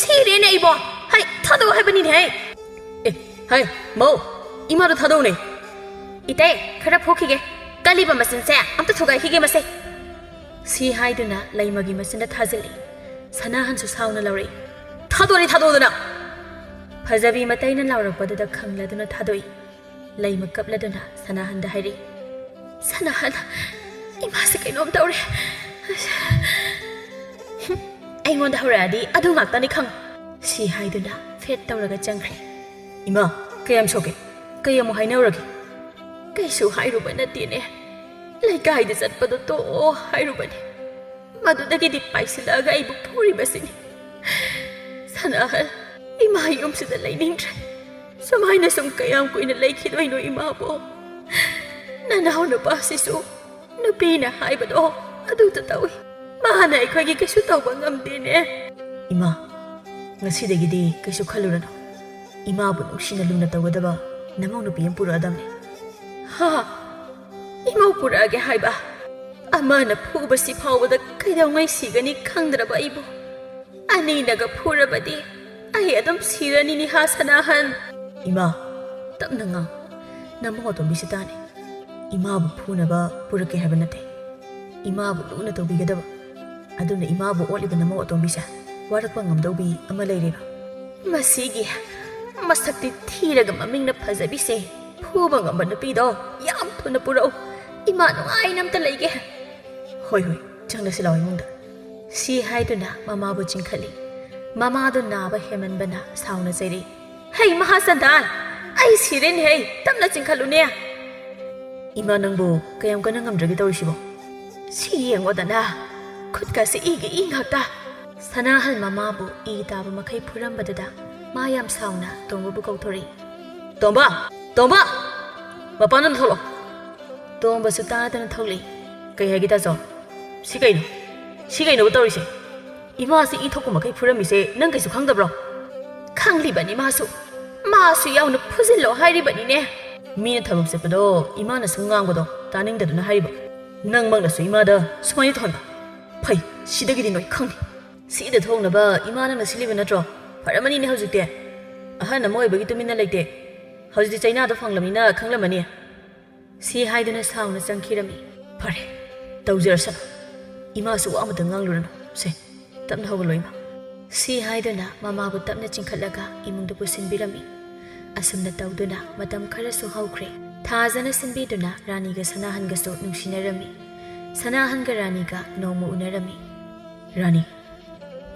ꯁꯤꯔꯦꯅꯦ ꯑꯩꯕꯣ꯫ ꯍꯩ, ꯊꯥꯗꯣꯛꯎ ꯍꯥꯏꯕꯅꯤꯅꯦ꯫ ꯑꯦ, ꯍꯩ, ꯃꯧ, ꯏꯃꯥꯗꯣ ꯊꯥꯗꯣꯛꯎꯅꯦ꯫" "ꯏꯇꯩ, ꯈꯔ ꯐꯨꯈꯤꯒꯦ꯫ ꯀꯜꯂꯤꯕ ꯃꯆꯤꯟꯁꯦ ꯑꯝꯇ ꯊꯨꯒꯥꯏꯈꯤꯒꯦ ꯃꯁꯦ꯫" ꯁꯤ ꯍꯥꯏꯗꯨꯅ ꯂꯩꯃꯒꯤ ꯃꯆꯤꯟꯗ ꯊꯥꯖꯤꯜꯂꯤ꯫ ꯁꯅꯥꯍꯟꯁꯨ ꯁꯥꯎꯅ ꯂꯧꯔꯛꯏ꯫ "ꯊꯥꯗꯣꯛꯑꯗꯤ ꯊꯥꯗꯣꯛꯑꯣꯗꯅ!" ꯐꯖꯕꯤ ꯃꯇꯩꯅ ꯂꯥꯎꯔꯛꯄꯗꯨꯗ ꯈꯪꯂꯗꯨꯅ ꯊꯥꯗꯣꯛꯏ꯫ ꯂꯩꯃ ꯀꯞꯂꯗꯨꯅ ꯁꯅꯥꯍꯟꯗ ꯍꯥꯏꯔꯛꯏ, "ꯁꯅꯥꯍꯟ, ꯏꯃꯥꯁꯦ ꯀꯩꯅꯣꯝ ꯇꯧꯔꯦ꯫" "ꯑꯩꯉꯣꯟꯗ ꯍꯧꯔꯛꯑꯗꯤ ꯑꯗꯨ ꯉꯥꯛꯇꯅꯤ ꯈꯪꯉꯨ꯫" ꯁꯤ ꯍꯥꯏꯗꯨꯅ ꯐꯦꯠ ꯇꯧꯔꯒ ꯆꯪꯈ꯭ꯔꯦ꯫ "ꯏꯃꯥ, ꯀꯌꯥꯝ ꯁꯣꯛꯀꯦ? ꯀꯩ ꯑꯃꯨꯛ ꯍꯥꯏꯅꯧꯔꯒꯦ?" "ꯀꯩꯁꯨ ꯍꯥꯏꯔꯨꯕ ꯅꯠꯇꯦꯅꯦ꯫ ꯂꯩꯀꯥꯏꯗ ꯆꯠꯄꯗꯣ ꯇꯣꯛꯑꯣ ꯍꯥꯏꯔꯨꯕꯅꯦ꯫ ꯃꯗꯨꯗꯒꯤꯗꯤ ꯄꯥꯏꯁꯤꯜꯂꯛꯑꯒ ꯑꯩꯕꯨ ꯐꯨꯔꯤꯕꯁꯤꯅꯤ꯫ ꯁꯅꯥꯍꯟ, ꯏꯃꯥ ꯌꯨꯝꯁꯤꯗ ꯂꯩꯅꯤꯡꯗ꯭ꯔꯦ꯫ ꯁꯨꯃꯥꯏꯅ ꯁꯨꯝ ꯀꯌꯥꯝ ꯀꯨꯏꯅ ꯂꯩꯈꯤꯗꯣꯏꯅꯣ ꯏꯃꯥꯕꯣ? ꯅꯅꯥꯎ ꯅꯨꯄꯥꯁꯤꯁꯨ ꯅꯨꯄꯤꯅ ꯍꯥꯏꯕꯗꯣ ꯑꯗꯨꯇ ꯇꯧꯏ꯫ ꯃꯥꯅ ꯑꯩꯈꯣꯏꯒꯤ ꯀꯩꯁꯨ ꯇꯧꯕ ꯉꯝꯗꯦꯅꯦ꯫ ꯏꯃꯥ, ꯉꯁꯤꯗꯒꯤꯗꯤ ꯀꯩꯁꯨ ꯈꯜꯂꯨꯔꯅꯨ꯫ ꯏꯃꯥꯕꯨ ꯅꯨꯡꯁꯤꯅ ꯂꯨꯅ ꯇꯧꯒꯗꯕ ꯅꯃꯧ ꯅꯨꯄꯤ ꯑꯃ ꯄꯨꯔꯛꯑꯗꯝꯅꯤ꯫ ꯍꯥ? ꯏꯃꯧ ꯄꯨꯔꯛꯑꯒꯦ ꯍꯥꯏꯕ? ꯑꯃꯅ ꯐꯨꯕꯁꯤ ꯐꯥꯎꯕꯗ ꯀꯩꯗꯧꯉꯩ ꯁꯤꯒꯅꯤ ꯈꯪꯗ꯭ꯔꯕ ꯑꯩꯕꯨ ꯑꯅꯤꯅꯒ ꯐꯨꯔꯕꯗꯤ ꯑꯩ ꯑꯗꯨꯝ ꯁꯤꯔꯅꯤꯅꯦ ꯍꯥ ꯁꯅꯥꯍꯟ꯫ ꯏꯃꯥ, ꯇꯞꯅ ꯉꯥꯡ꯫ ꯅꯃꯧ ꯑꯇꯣꯝꯕꯤꯁꯤ ꯇꯥꯅꯤ꯫ ꯏꯃꯥꯕꯨ ꯐꯨꯅꯕ ꯄꯨꯔꯛꯀꯦ ꯍꯥꯏꯕ ꯅꯠꯇꯦ꯫ ꯏꯃꯥꯕꯨ ꯂꯨꯅ ꯇꯧꯕꯤꯒꯗꯕ꯫ ꯑꯗꯨꯅ ꯏꯃꯥꯕꯨ ꯑꯣꯠꯂꯤꯕ ꯅꯃꯧ ꯑꯇꯣꯝꯕꯤꯁꯦ ꯋꯥꯔꯛꯄ ꯉꯝꯗꯧꯕꯤ ꯑꯃ ꯂꯩꯔꯦꯕ꯫ ꯃꯁꯤꯒꯤ ꯃꯁꯛꯇꯤ ꯊꯤꯔꯒ ꯃꯃꯤꯡꯅ ꯐꯖꯕꯤꯁꯦ ꯐꯨꯕ ꯉꯝꯕ ꯅꯨꯄꯤꯗꯣ ꯌꯥꯝ ꯊꯨꯅ ꯄꯨꯔꯛꯎ꯫ ꯏꯃꯥ ꯅꯨꯡꯉꯥꯏꯅ ꯑꯝꯇ ꯂꯩꯒꯦ꯫ ꯍꯣꯏ, ꯍꯣꯏ, ꯆꯪꯂꯁꯤ ꯂꯥꯛꯑꯣ ꯏꯃꯨꯡꯗ꯫ ꯁꯤ ꯍꯥꯏꯗꯨꯅ ꯃꯃꯥꯕꯨ ꯆꯤꯡꯈꯠꯂꯤ꯫ ꯃꯃꯥꯗꯨ ꯅꯥꯕ ꯍꯦꯟꯃꯟꯕꯅ ꯁꯥꯎꯅ ꯆꯩꯔꯛꯏ꯫ "ꯍꯩ, ꯃꯍꯥꯁꯟꯗꯥꯟ! ꯑꯩ ꯁꯤꯔꯦꯅꯦ ꯍꯩ! ꯇꯞꯅ ꯆꯤꯡꯈꯠꯂꯨꯅꯦ!" "ꯏꯃꯥ, ꯅꯪꯕꯨ ꯀꯌꯥꯝ ꯀꯟꯅ ꯉꯝꯗ꯭ꯔꯒꯦ ꯇꯧꯔꯤꯁꯤꯕꯣ?" "ꯁꯤ ꯌꯦꯡꯉꯣꯗꯅ! ꯈꯨꯠꯀꯁꯤ ꯏꯒꯤ ꯏ ꯉꯥꯛꯇ!" ꯁꯅꯥꯍꯜ ꯃꯃꯥꯕꯨ ꯏ ꯇꯥꯕ ꯃꯈꯩ ꯐꯨꯔꯝꯕꯗꯨꯗ ꯃꯥ ꯌꯥꯝ ꯁꯥꯎꯅ ꯇꯣꯝꯕꯕꯨ ꯀꯧꯊꯣꯔꯛꯏ꯫ "ꯇꯣꯝꯕ! ꯇꯣꯝꯕ! ꯃꯄꯥꯟꯗ ꯊꯣꯛꯂꯛꯑꯣ!" ꯇꯣꯝꯕꯁꯨ ꯇꯥꯗꯅ ꯊꯣꯛꯂꯛꯏ꯫ "ꯀꯩ ꯍꯥꯏꯒꯦ ꯇꯥꯆꯧ? ꯁꯤ ꯀꯩꯅꯣ? ꯁꯤ ꯀꯩꯅꯣꯕ ꯇꯧꯔꯤꯁꯦ? ꯏꯃꯥꯁꯤ ꯏ ꯊꯣꯛꯄ ꯃꯈꯩ ꯐꯨꯔꯝꯃꯤꯁꯦ ꯅꯪ ꯀꯩꯁꯨ ꯈꯪꯗꯕ꯭ꯔꯣ?" "ꯈꯪꯂꯤꯕꯅꯤ ꯃꯥꯁꯨ꯫ ꯃꯥꯁꯨ ꯌꯥꯎꯅ ꯐꯨꯖꯤꯜꯂꯣ ꯍꯥꯏꯔꯤꯕꯅꯤꯅꯦ!" "ꯃꯤꯅ ꯊꯕꯛ ꯆꯠꯄꯗꯣ ꯏꯃꯥꯅ ꯁꯨꯝ ꯉꯥꯡꯕꯗꯣ ꯇꯥꯅꯤꯡꯗꯗꯨꯅ ꯍꯥꯏꯔꯤꯕ꯫ ꯅꯪꯃꯛꯅꯁꯨ ꯏꯃꯥꯗ ꯁꯨꯃꯥꯏꯅ ꯇꯧꯍꯟꯕ꯫ ꯐꯩ, ꯁꯤꯗꯒꯤꯗꯤ ꯅꯣꯏ ꯈꯪꯅꯤ꯫ ꯁꯤꯗ ꯊꯣꯛꯅꯕ ꯏꯃꯥ ꯅꯪꯅ ꯁꯤꯜꯂꯤꯕ ꯅꯠꯇ꯭ꯔꯣ? ꯐꯔꯝꯃꯅꯤꯅꯦ ꯍꯧꯖꯤꯛꯇꯤ꯫ ꯑꯍꯜ ꯑꯃ ꯑꯣꯏꯕꯒꯤ ꯇꯨꯃꯤꯟꯅ ꯂꯩꯇꯦ꯫ ꯍꯧꯖꯤꯛꯇꯤ ꯆꯩꯅꯥꯗꯣ ꯐꯪꯂꯕꯅꯤꯅ ꯈꯪꯂꯝꯃꯅꯤ꯫ ꯁꯤ ꯍꯥꯏꯗꯨꯅ ꯁꯥꯎꯅ ꯆꯪꯈꯤꯔꯝꯃꯤ꯫ ꯐꯔꯦ, ꯇꯧꯖꯔꯁꯅꯨ꯫ ꯏꯃꯥꯁꯨ ꯋꯥ ꯑꯃꯇ ꯉꯥꯡꯂꯨꯔꯅꯨ꯫ ꯁꯦ, ꯇꯞꯅ ꯍꯧꯒꯠꯂꯣ ꯏꯃꯥ꯫ ꯁꯤ ꯍꯥꯏꯗꯨꯅ ꯃꯃꯥꯕꯨ ꯇꯞꯅ ꯆꯤꯡꯈꯠꯂꯒ ꯏꯃꯨꯡꯗ ꯄꯨꯁꯤꯟꯕꯤꯔꯝꯃꯤ꯫ ꯑꯁꯨꯝꯅ ꯇꯧꯗꯨꯅ ꯃꯇꯝ ꯈꯔꯁꯨ ꯍꯧꯈ꯭ꯔꯦ꯫ ꯊꯥꯖꯅ ꯁꯤꯟꯕꯤꯗꯨꯅ ꯔꯥꯅꯤꯒ ꯁꯅꯥꯍꯟꯒꯁꯨ ꯅꯨꯡꯁꯤꯅꯔꯝꯃꯤ꯫ ꯁꯅꯥꯍꯟꯒ ꯔꯥꯅꯤꯒ ꯅꯣꯡꯃ ꯎꯅꯔꯝꯃꯤ꯫ "ꯔꯥꯅꯤ,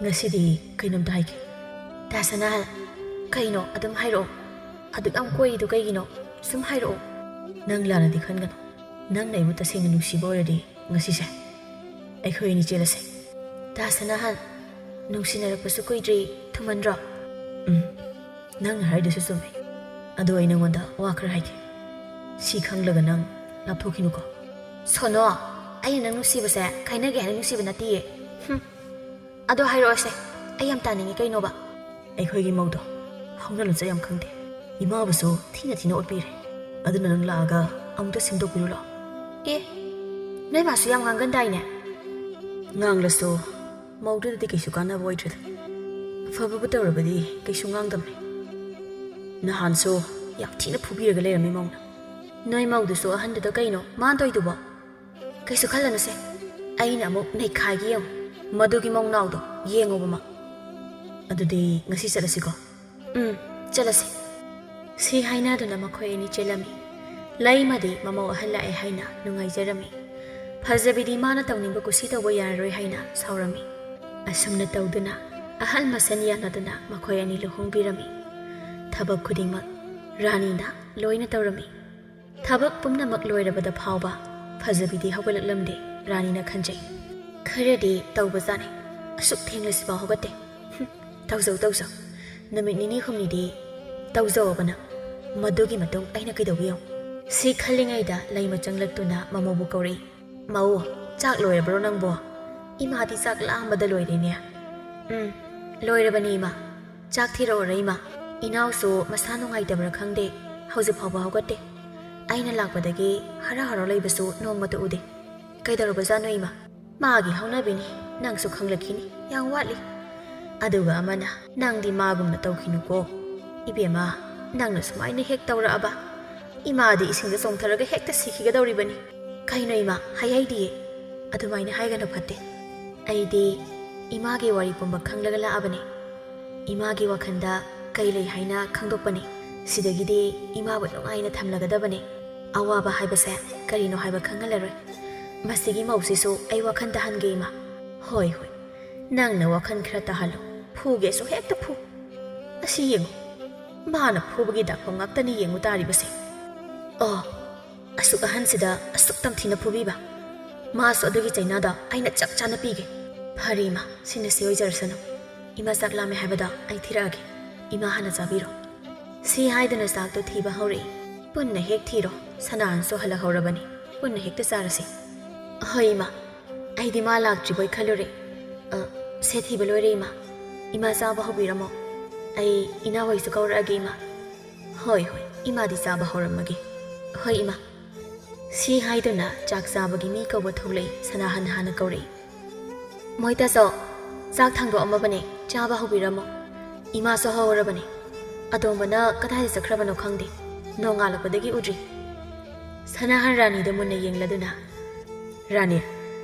ꯉꯁꯤꯗꯤ ꯀꯩꯅꯣꯝꯇ ꯍꯥꯏꯒꯦ꯫" "ꯇꯥ ꯁꯅꯥꯍꯟ, ꯀꯩꯅꯣ? ꯑꯗꯨꯝ ꯍꯥꯏꯔꯛꯑꯣ꯫ ꯑꯗꯨꯛ ꯌꯥꯝ ꯀꯣꯏꯔꯤꯗꯣ ꯀꯩꯒꯤꯅꯣ? ꯁꯨꯝ ꯍꯥꯏꯔꯛꯑꯣ꯫" "ꯅꯪ ꯂꯥꯟꯅꯗꯤ ꯈꯟꯒꯅꯨ꯫ ꯅꯪꯅ ꯑꯩꯕꯨ ꯇꯁꯦꯡꯅ ꯅꯨꯡꯁꯤꯕ ꯑꯣꯏꯔꯗꯤ ꯉꯁꯤꯁꯦ ꯑꯩꯈꯣꯏ ꯑꯅꯤ ꯆꯦꯜꯂꯁꯦ꯫" "ꯇꯥ ꯁꯅꯥꯍꯟ, ꯅꯨꯡꯁꯤꯅꯔꯛꯄꯁꯨ ꯀꯨꯏꯗ꯭ꯔꯤ, ꯊꯨꯃꯟꯗ꯭ꯔꯣ?" "ꯎꯝ, ꯅꯪꯅ ꯍꯥꯏꯗꯨꯁꯨ ꯆꯨꯝꯃꯦ꯫ ꯑꯗꯣ ꯑꯩ ꯅꯪꯉꯣꯟꯗ ꯋꯥ ꯈꯔ ꯍꯥꯏꯒꯦ꯫ ꯁꯤ ꯈꯪꯂꯒ ꯅꯪ ꯂꯥꯞꯊꯣꯛꯈꯤꯅꯨꯀꯣ꯫" "ꯁꯣꯅꯣ, ꯑꯩꯅ ꯅꯪ ꯅꯨꯡꯁꯤꯕꯁꯦ ꯀꯥꯏꯅꯒꯦ ꯍꯥꯏꯅ ꯅꯨꯡꯁꯤꯕ ꯅꯠꯇꯦꯌꯦ꯫ ꯍꯨꯝ꯫ ꯑꯗꯣ ꯍꯥꯏꯔꯛꯑꯣꯁꯦ, ꯑꯩ ꯌꯥꯝ ꯇꯥꯅꯤꯡꯉꯦ ꯀꯩꯅꯣꯕ? ꯑꯩꯈꯣꯏꯒꯤ ꯃꯧꯗꯣ ꯍꯧꯅ ꯂꯣꯟꯆꯠ ꯌꯥꯝ ꯈꯪꯗꯦ꯫ ꯏꯃꯥꯕꯨꯁꯨ ꯊꯤꯅ ꯊꯤꯅ ꯑꯣꯠꯄꯤꯔꯦ꯫ ꯑꯗꯨꯅ ꯅꯪ ꯂꯥꯛꯑꯒ ꯑꯃꯨꯛꯇ ꯁꯦꯝꯗꯣꯛꯄꯤꯔꯨ ꯂꯥꯛꯑꯣ꯫ ꯑꯦ, ꯅꯣꯏ ꯃꯥꯁꯨ ꯌꯥꯝ ꯉꯥꯡꯒꯟꯗꯥꯏꯅꯦ? ꯉꯥꯡꯂꯁꯨ ꯃꯧꯗꯨꯗꯗꯤ ꯀꯩꯁꯨ ꯀꯥꯟꯅꯕ ꯑꯣꯏꯗ꯭ꯔꯦꯗ꯫ ꯑꯐꯕꯕꯨ ꯇꯧꯔꯕꯗꯤ ꯀꯩꯁꯨ ꯉꯥꯡꯗꯕꯅꯦ꯫ ꯅꯍꯥꯟꯁꯨ ꯌꯥꯝ ꯊꯤꯅ ꯐꯨꯕꯤꯔꯒ ꯂꯩꯔꯝꯃꯤ ꯃꯧꯅ꯫ ꯅꯣꯏ ꯃꯧꯗꯨꯁꯨ ꯑꯍꯟꯗꯨꯗ ꯀꯩꯅꯣ ꯃꯥꯅ ꯇꯧꯏꯗꯨꯕꯣ? ꯀꯩꯁꯨ ꯈꯜꯂꯅꯨꯁꯦ, ꯑꯩꯅ ꯑꯃꯨꯛ ꯅꯩꯈꯥꯏꯒꯦ ꯌꯦꯡꯉꯨ꯫ ꯃꯗꯨꯒꯤ ꯃꯧꯅꯥꯎꯗꯣ ꯌꯦꯡꯉꯣꯕ ꯃꯥ꯫ ꯑꯗꯨꯗꯤ ꯉꯁꯤ ꯆꯠꯂꯁꯤꯀꯣ? ꯎꯝ, ꯆꯠꯂꯁꯤ꯫ ꯁꯤ ꯍꯥꯏꯅꯗꯨꯅ ꯃꯈꯣꯏ ꯑꯅꯤ ꯆꯦꯜꯂꯝꯃꯤ꯫ ꯂꯩꯃꯗꯤ ꯃꯃꯧ ꯑꯍꯜ ꯂꯥꯛꯑꯦ ꯍꯥꯏꯅ ꯅꯨꯡꯉꯥꯏꯖꯔꯝꯃꯤ꯫ ꯐꯖꯕꯤꯗꯤ ꯃꯥꯅ ꯇꯧꯅꯤꯡꯕ ꯀꯨꯁꯤ ꯇꯧꯕ ꯌꯥꯔꯔꯣꯏ ꯍꯥꯏꯅ ꯁꯥꯎꯔꯝꯃꯤ꯫ ꯑꯁꯨꯝꯅ ꯇꯧꯗꯨꯅ ꯑꯍꯜ ꯃꯁꯦꯟ ꯌꯥꯅꯗꯨꯅ ꯃꯈꯣꯏ ꯑꯅꯤ ꯂꯨꯍꯣꯡꯕꯤꯔꯝꯃꯤ꯫ ꯊꯕꯛ ꯈꯨꯗꯤꯡꯃꯛ ꯔꯥꯅꯤꯅ ꯂꯣꯏꯅ ꯇꯧꯔꯝꯃꯤ꯫ ꯊꯕꯛ ꯄꯨꯝꯅꯃꯛ ꯂꯣꯏꯔꯕꯗ ꯐꯥꯎꯕ ꯐꯖꯕꯤꯗꯤ ꯍꯧꯒꯠꯂꯛꯂꯝꯗꯦ꯫ ꯔꯥꯅꯤꯅ ꯈꯟꯖꯩ, "ꯈꯔꯗꯤ ꯇꯧꯕꯖꯥꯠꯅꯤ, ꯑꯁꯨꯛ ꯊꯦꯡꯂꯁꯤꯐꯥꯎ ꯍꯧꯒꯠꯇꯦ꯫ ꯍꯨꯝ, ꯇꯧꯖꯧ, ꯇꯧꯖꯧ꯫ ꯅꯨꯃꯤꯠ ꯅꯤꯅꯤ ꯍꯨꯝꯅꯤꯗꯤ ꯇꯧꯖꯧꯑꯕ ꯅꯪ꯫ ꯃꯗꯨꯒꯤ ꯃꯇꯨꯡ ꯑꯩꯅ ꯀꯩꯗꯧꯒꯦ ꯌꯦꯡꯉꯨ꯫" ꯁꯤ ꯈꯜꯂꯤꯉꯩꯗ ꯂꯩꯃ ꯆꯪꯂꯛꯇꯨꯅ ꯃꯃꯧꯕꯨ ꯀꯧꯔꯛꯏ꯫ "ꯃꯧ, ꯆꯥꯛ ꯂꯣꯏꯔꯕ꯭ꯔꯣ ꯅꯪꯕꯣ? ꯏꯃꯥꯗꯤ ꯆꯥꯛ ꯂꯥꯝꯕꯗ ꯂꯣꯏꯔꯦꯅꯦ꯫" "ꯎꯝ, ꯂꯣꯏꯔꯕꯅꯦ ꯏꯃꯥ꯫ ꯆꯥꯛ ꯊꯤꯔꯛꯑꯣꯔ ꯏꯃꯥ? ꯏꯅꯥꯎꯁꯨ ꯃꯁꯥ ꯅꯨꯡꯉꯥꯏꯇꯕ꯭ꯔꯥ ꯈꯪꯗꯦ, ꯍꯧꯖꯤꯛ ꯐꯥꯎꯕ ꯍꯧꯒꯠꯇꯦ꯫ ꯑꯩꯅ ꯂꯥꯛꯄꯗꯒꯤ ꯍꯔꯥꯎ ꯍꯔꯥꯎ ꯂꯩꯕꯁꯨ ꯅꯣꯡꯃꯇ ꯎꯗꯦ꯫ ꯀꯩꯗꯧꯔꯕꯖꯥꯠꯅꯣ ꯏꯃꯥ?" "ꯃꯥꯒꯤ ꯍꯧꯅꯕꯤꯅꯤ, ꯅꯪꯁꯨ ꯈꯪꯂꯛꯈꯤꯅꯤ, ꯌꯥꯝ ꯋꯥꯠꯂꯤ꯫ ꯑꯗꯨꯒ ꯑꯃꯅ, ꯅꯪꯗꯤ ꯃꯥꯒꯨꯝꯅ ꯇꯧꯈꯤꯅꯨꯀꯣ꯫ ꯏꯕꯦꯝꯃ, ꯅꯪꯅ ꯁꯨꯃꯥꯏꯅ ꯍꯦꯛ ꯇꯧꯔꯛꯑꯕ, ꯏꯃꯥꯗꯤ ꯏꯁꯤꯡꯗ ꯆꯣꯡꯊꯔꯒ ꯍꯦꯛꯇ ꯁꯤꯈꯤꯒꯗꯧꯔꯤꯕꯅꯤ꯫ ꯀꯩꯅꯣ ꯏꯃꯥ, ꯍꯩ ꯍꯩꯗꯤꯌꯦ꯫ ꯑꯗꯨꯃꯥꯏꯅ ꯍꯥꯏꯒꯅꯨ, ꯐꯠꯇꯦ꯫ ꯑꯩꯗꯤ ꯏꯃꯥꯒꯤ ꯋꯥꯔꯤ ꯄꯨꯝꯕ ꯈꯪꯂꯒ ꯂꯥꯛꯑꯕꯅꯤ꯫ ꯏꯃꯥꯒꯤ ꯋꯥꯈꯜꯗ ꯀꯩ ꯂꯩ ꯍꯥꯏꯅ ꯈꯪꯗꯣꯛꯄꯅꯤ꯫ ꯁꯤꯗꯒꯤꯗꯤ ꯏꯃꯥꯕꯨ ꯅꯨꯡꯉꯥꯏꯅ ꯊꯝꯂꯒꯗꯕꯅꯤ꯫ ꯑꯋꯥꯕ ꯍꯥꯏꯕꯁꯦ ꯀꯔꯤꯅꯣ ꯍꯥꯏꯕ ꯈꯪꯍꯜꯂꯔꯣꯏ꯫ ꯃꯁꯤꯒꯤ ꯃꯧꯁꯤꯁꯨ ꯑꯩ ꯋꯥꯈꯜ ꯇꯥꯍꯟꯒꯦ ꯏꯃꯥ꯫" "ꯍꯣꯏ, ꯍꯣꯏ, ꯅꯪꯅ ꯋꯥꯈꯜ ꯈꯔ ꯇꯥꯍꯜꯂꯨ꯫ ꯐꯨꯒꯦꯁꯨ ꯍꯦꯛꯇ ꯐꯨ꯫ ꯑꯁꯤ ꯌꯦꯡꯉꯨ, ꯃꯥꯅ ꯐꯨꯕꯒꯤ ꯗꯥꯛꯐꯝ ꯉꯥꯛꯇꯅꯤ ꯌꯦꯡꯉꯨ ꯇꯥꯔꯤꯕꯁꯦ꯫ ꯑꯣ, ꯑꯁꯨꯛ ꯑꯍꯟꯁꯤꯗ ꯑꯁꯨꯛ ꯇꯝꯊꯤꯅ ꯐꯨꯕꯤꯕ꯫ ꯃꯥꯁꯨ ꯑꯗꯨꯒꯤ ꯆꯩꯅꯥꯗꯣ ꯑꯩꯅ ꯆꯞ ꯆꯥꯅ ꯄꯤꯒꯦ꯫ ꯐꯔꯦ ꯏꯃꯥ, ꯁꯤꯅ ꯁꯤ ꯑꯣꯏꯖꯔꯁꯅꯨ꯫ ꯏꯃꯥ ꯆꯥꯛ ꯂꯥꯝꯃꯦ ꯍꯥꯏꯕꯗꯣ ꯑꯩ ꯊꯤꯔꯛꯑꯒꯦ꯫ ꯏꯃꯥ ꯍꯥꯟꯅ ꯆꯥꯕꯤꯔꯣ꯫" ꯁꯤ ꯍꯥꯏꯗꯨꯅ ꯆꯥꯛꯇꯣ ꯊꯤꯕ ꯍꯧꯔꯛꯏ꯫ "ꯄꯨꯟꯅ ꯍꯦꯛ ꯊꯤꯔꯣ, ꯁꯅꯥꯍꯟꯁꯨ ꯍꯜꯂꯛꯍꯧꯔꯕꯅꯤ꯫ ꯄꯨꯟꯅ ꯍꯦꯛꯇ ꯆꯥꯔꯁꯤ꯫" ꯍꯣꯏ ꯏꯃꯥ, ꯑꯩꯗꯤ ꯃꯥ ꯂꯥꯛꯇ꯭ꯔꯤꯕꯣꯏ ꯈꯜꯂꯨꯔꯦ꯫ ꯑ, ꯁꯦ ꯊꯤꯕ ꯂꯣꯏꯔꯦ ꯏꯃꯥ꯫ ꯏꯃꯥ ꯆꯥꯕ ꯍꯧꯕꯤꯔꯝꯃꯣ꯫ ꯑꯩ ꯏꯅꯥꯎ ꯍꯣꯏꯁꯨ ꯀꯧꯔꯛꯑꯒꯦ ꯏꯃꯥ꯫ ꯍꯣꯏ ꯍꯣꯏ, ꯏꯃꯥꯗꯤ ꯆꯥꯕ ꯍꯧꯔꯝꯃꯒꯦ꯫ ꯍꯣꯏ ꯏꯃꯥ꯫ ꯁꯤ ꯍꯥꯏꯗꯨꯅ ꯆꯥꯛ ꯆꯥꯕꯒꯤ ꯃꯤ ꯀꯧꯕ ꯊꯣꯛꯂꯛꯏ꯫ ꯁꯅꯥꯍꯟ ꯍꯥꯟꯅ ꯀꯧꯔꯛꯏ꯫ ꯃꯣꯏꯇꯥꯁꯣ, ꯆꯥꯛ ꯊꯥꯡꯗꯣꯛꯑꯝꯃꯕꯅꯦ, ꯆꯥꯕ ꯍꯧꯕꯤꯔꯝꯃꯣ꯫ ꯏꯃꯥꯁꯨ ꯍꯧꯔꯕꯅꯦ꯫ ꯑꯇꯣꯝꯕꯅ ꯀꯗꯥꯏꯗ ꯆꯠꯈ꯭ꯔꯕꯅꯣ ꯈꯪꯗꯦ, ꯅꯣꯡꯉꯥꯜꯂꯛꯄꯗꯒꯤ ꯎꯗ꯭ꯔꯤ꯫ ꯁꯅꯥꯍꯟ ꯔꯥꯅꯤꯗ ꯃꯨꯟꯅ ꯌꯦꯡꯂꯗꯨꯅ, "ꯔꯥꯅꯤ,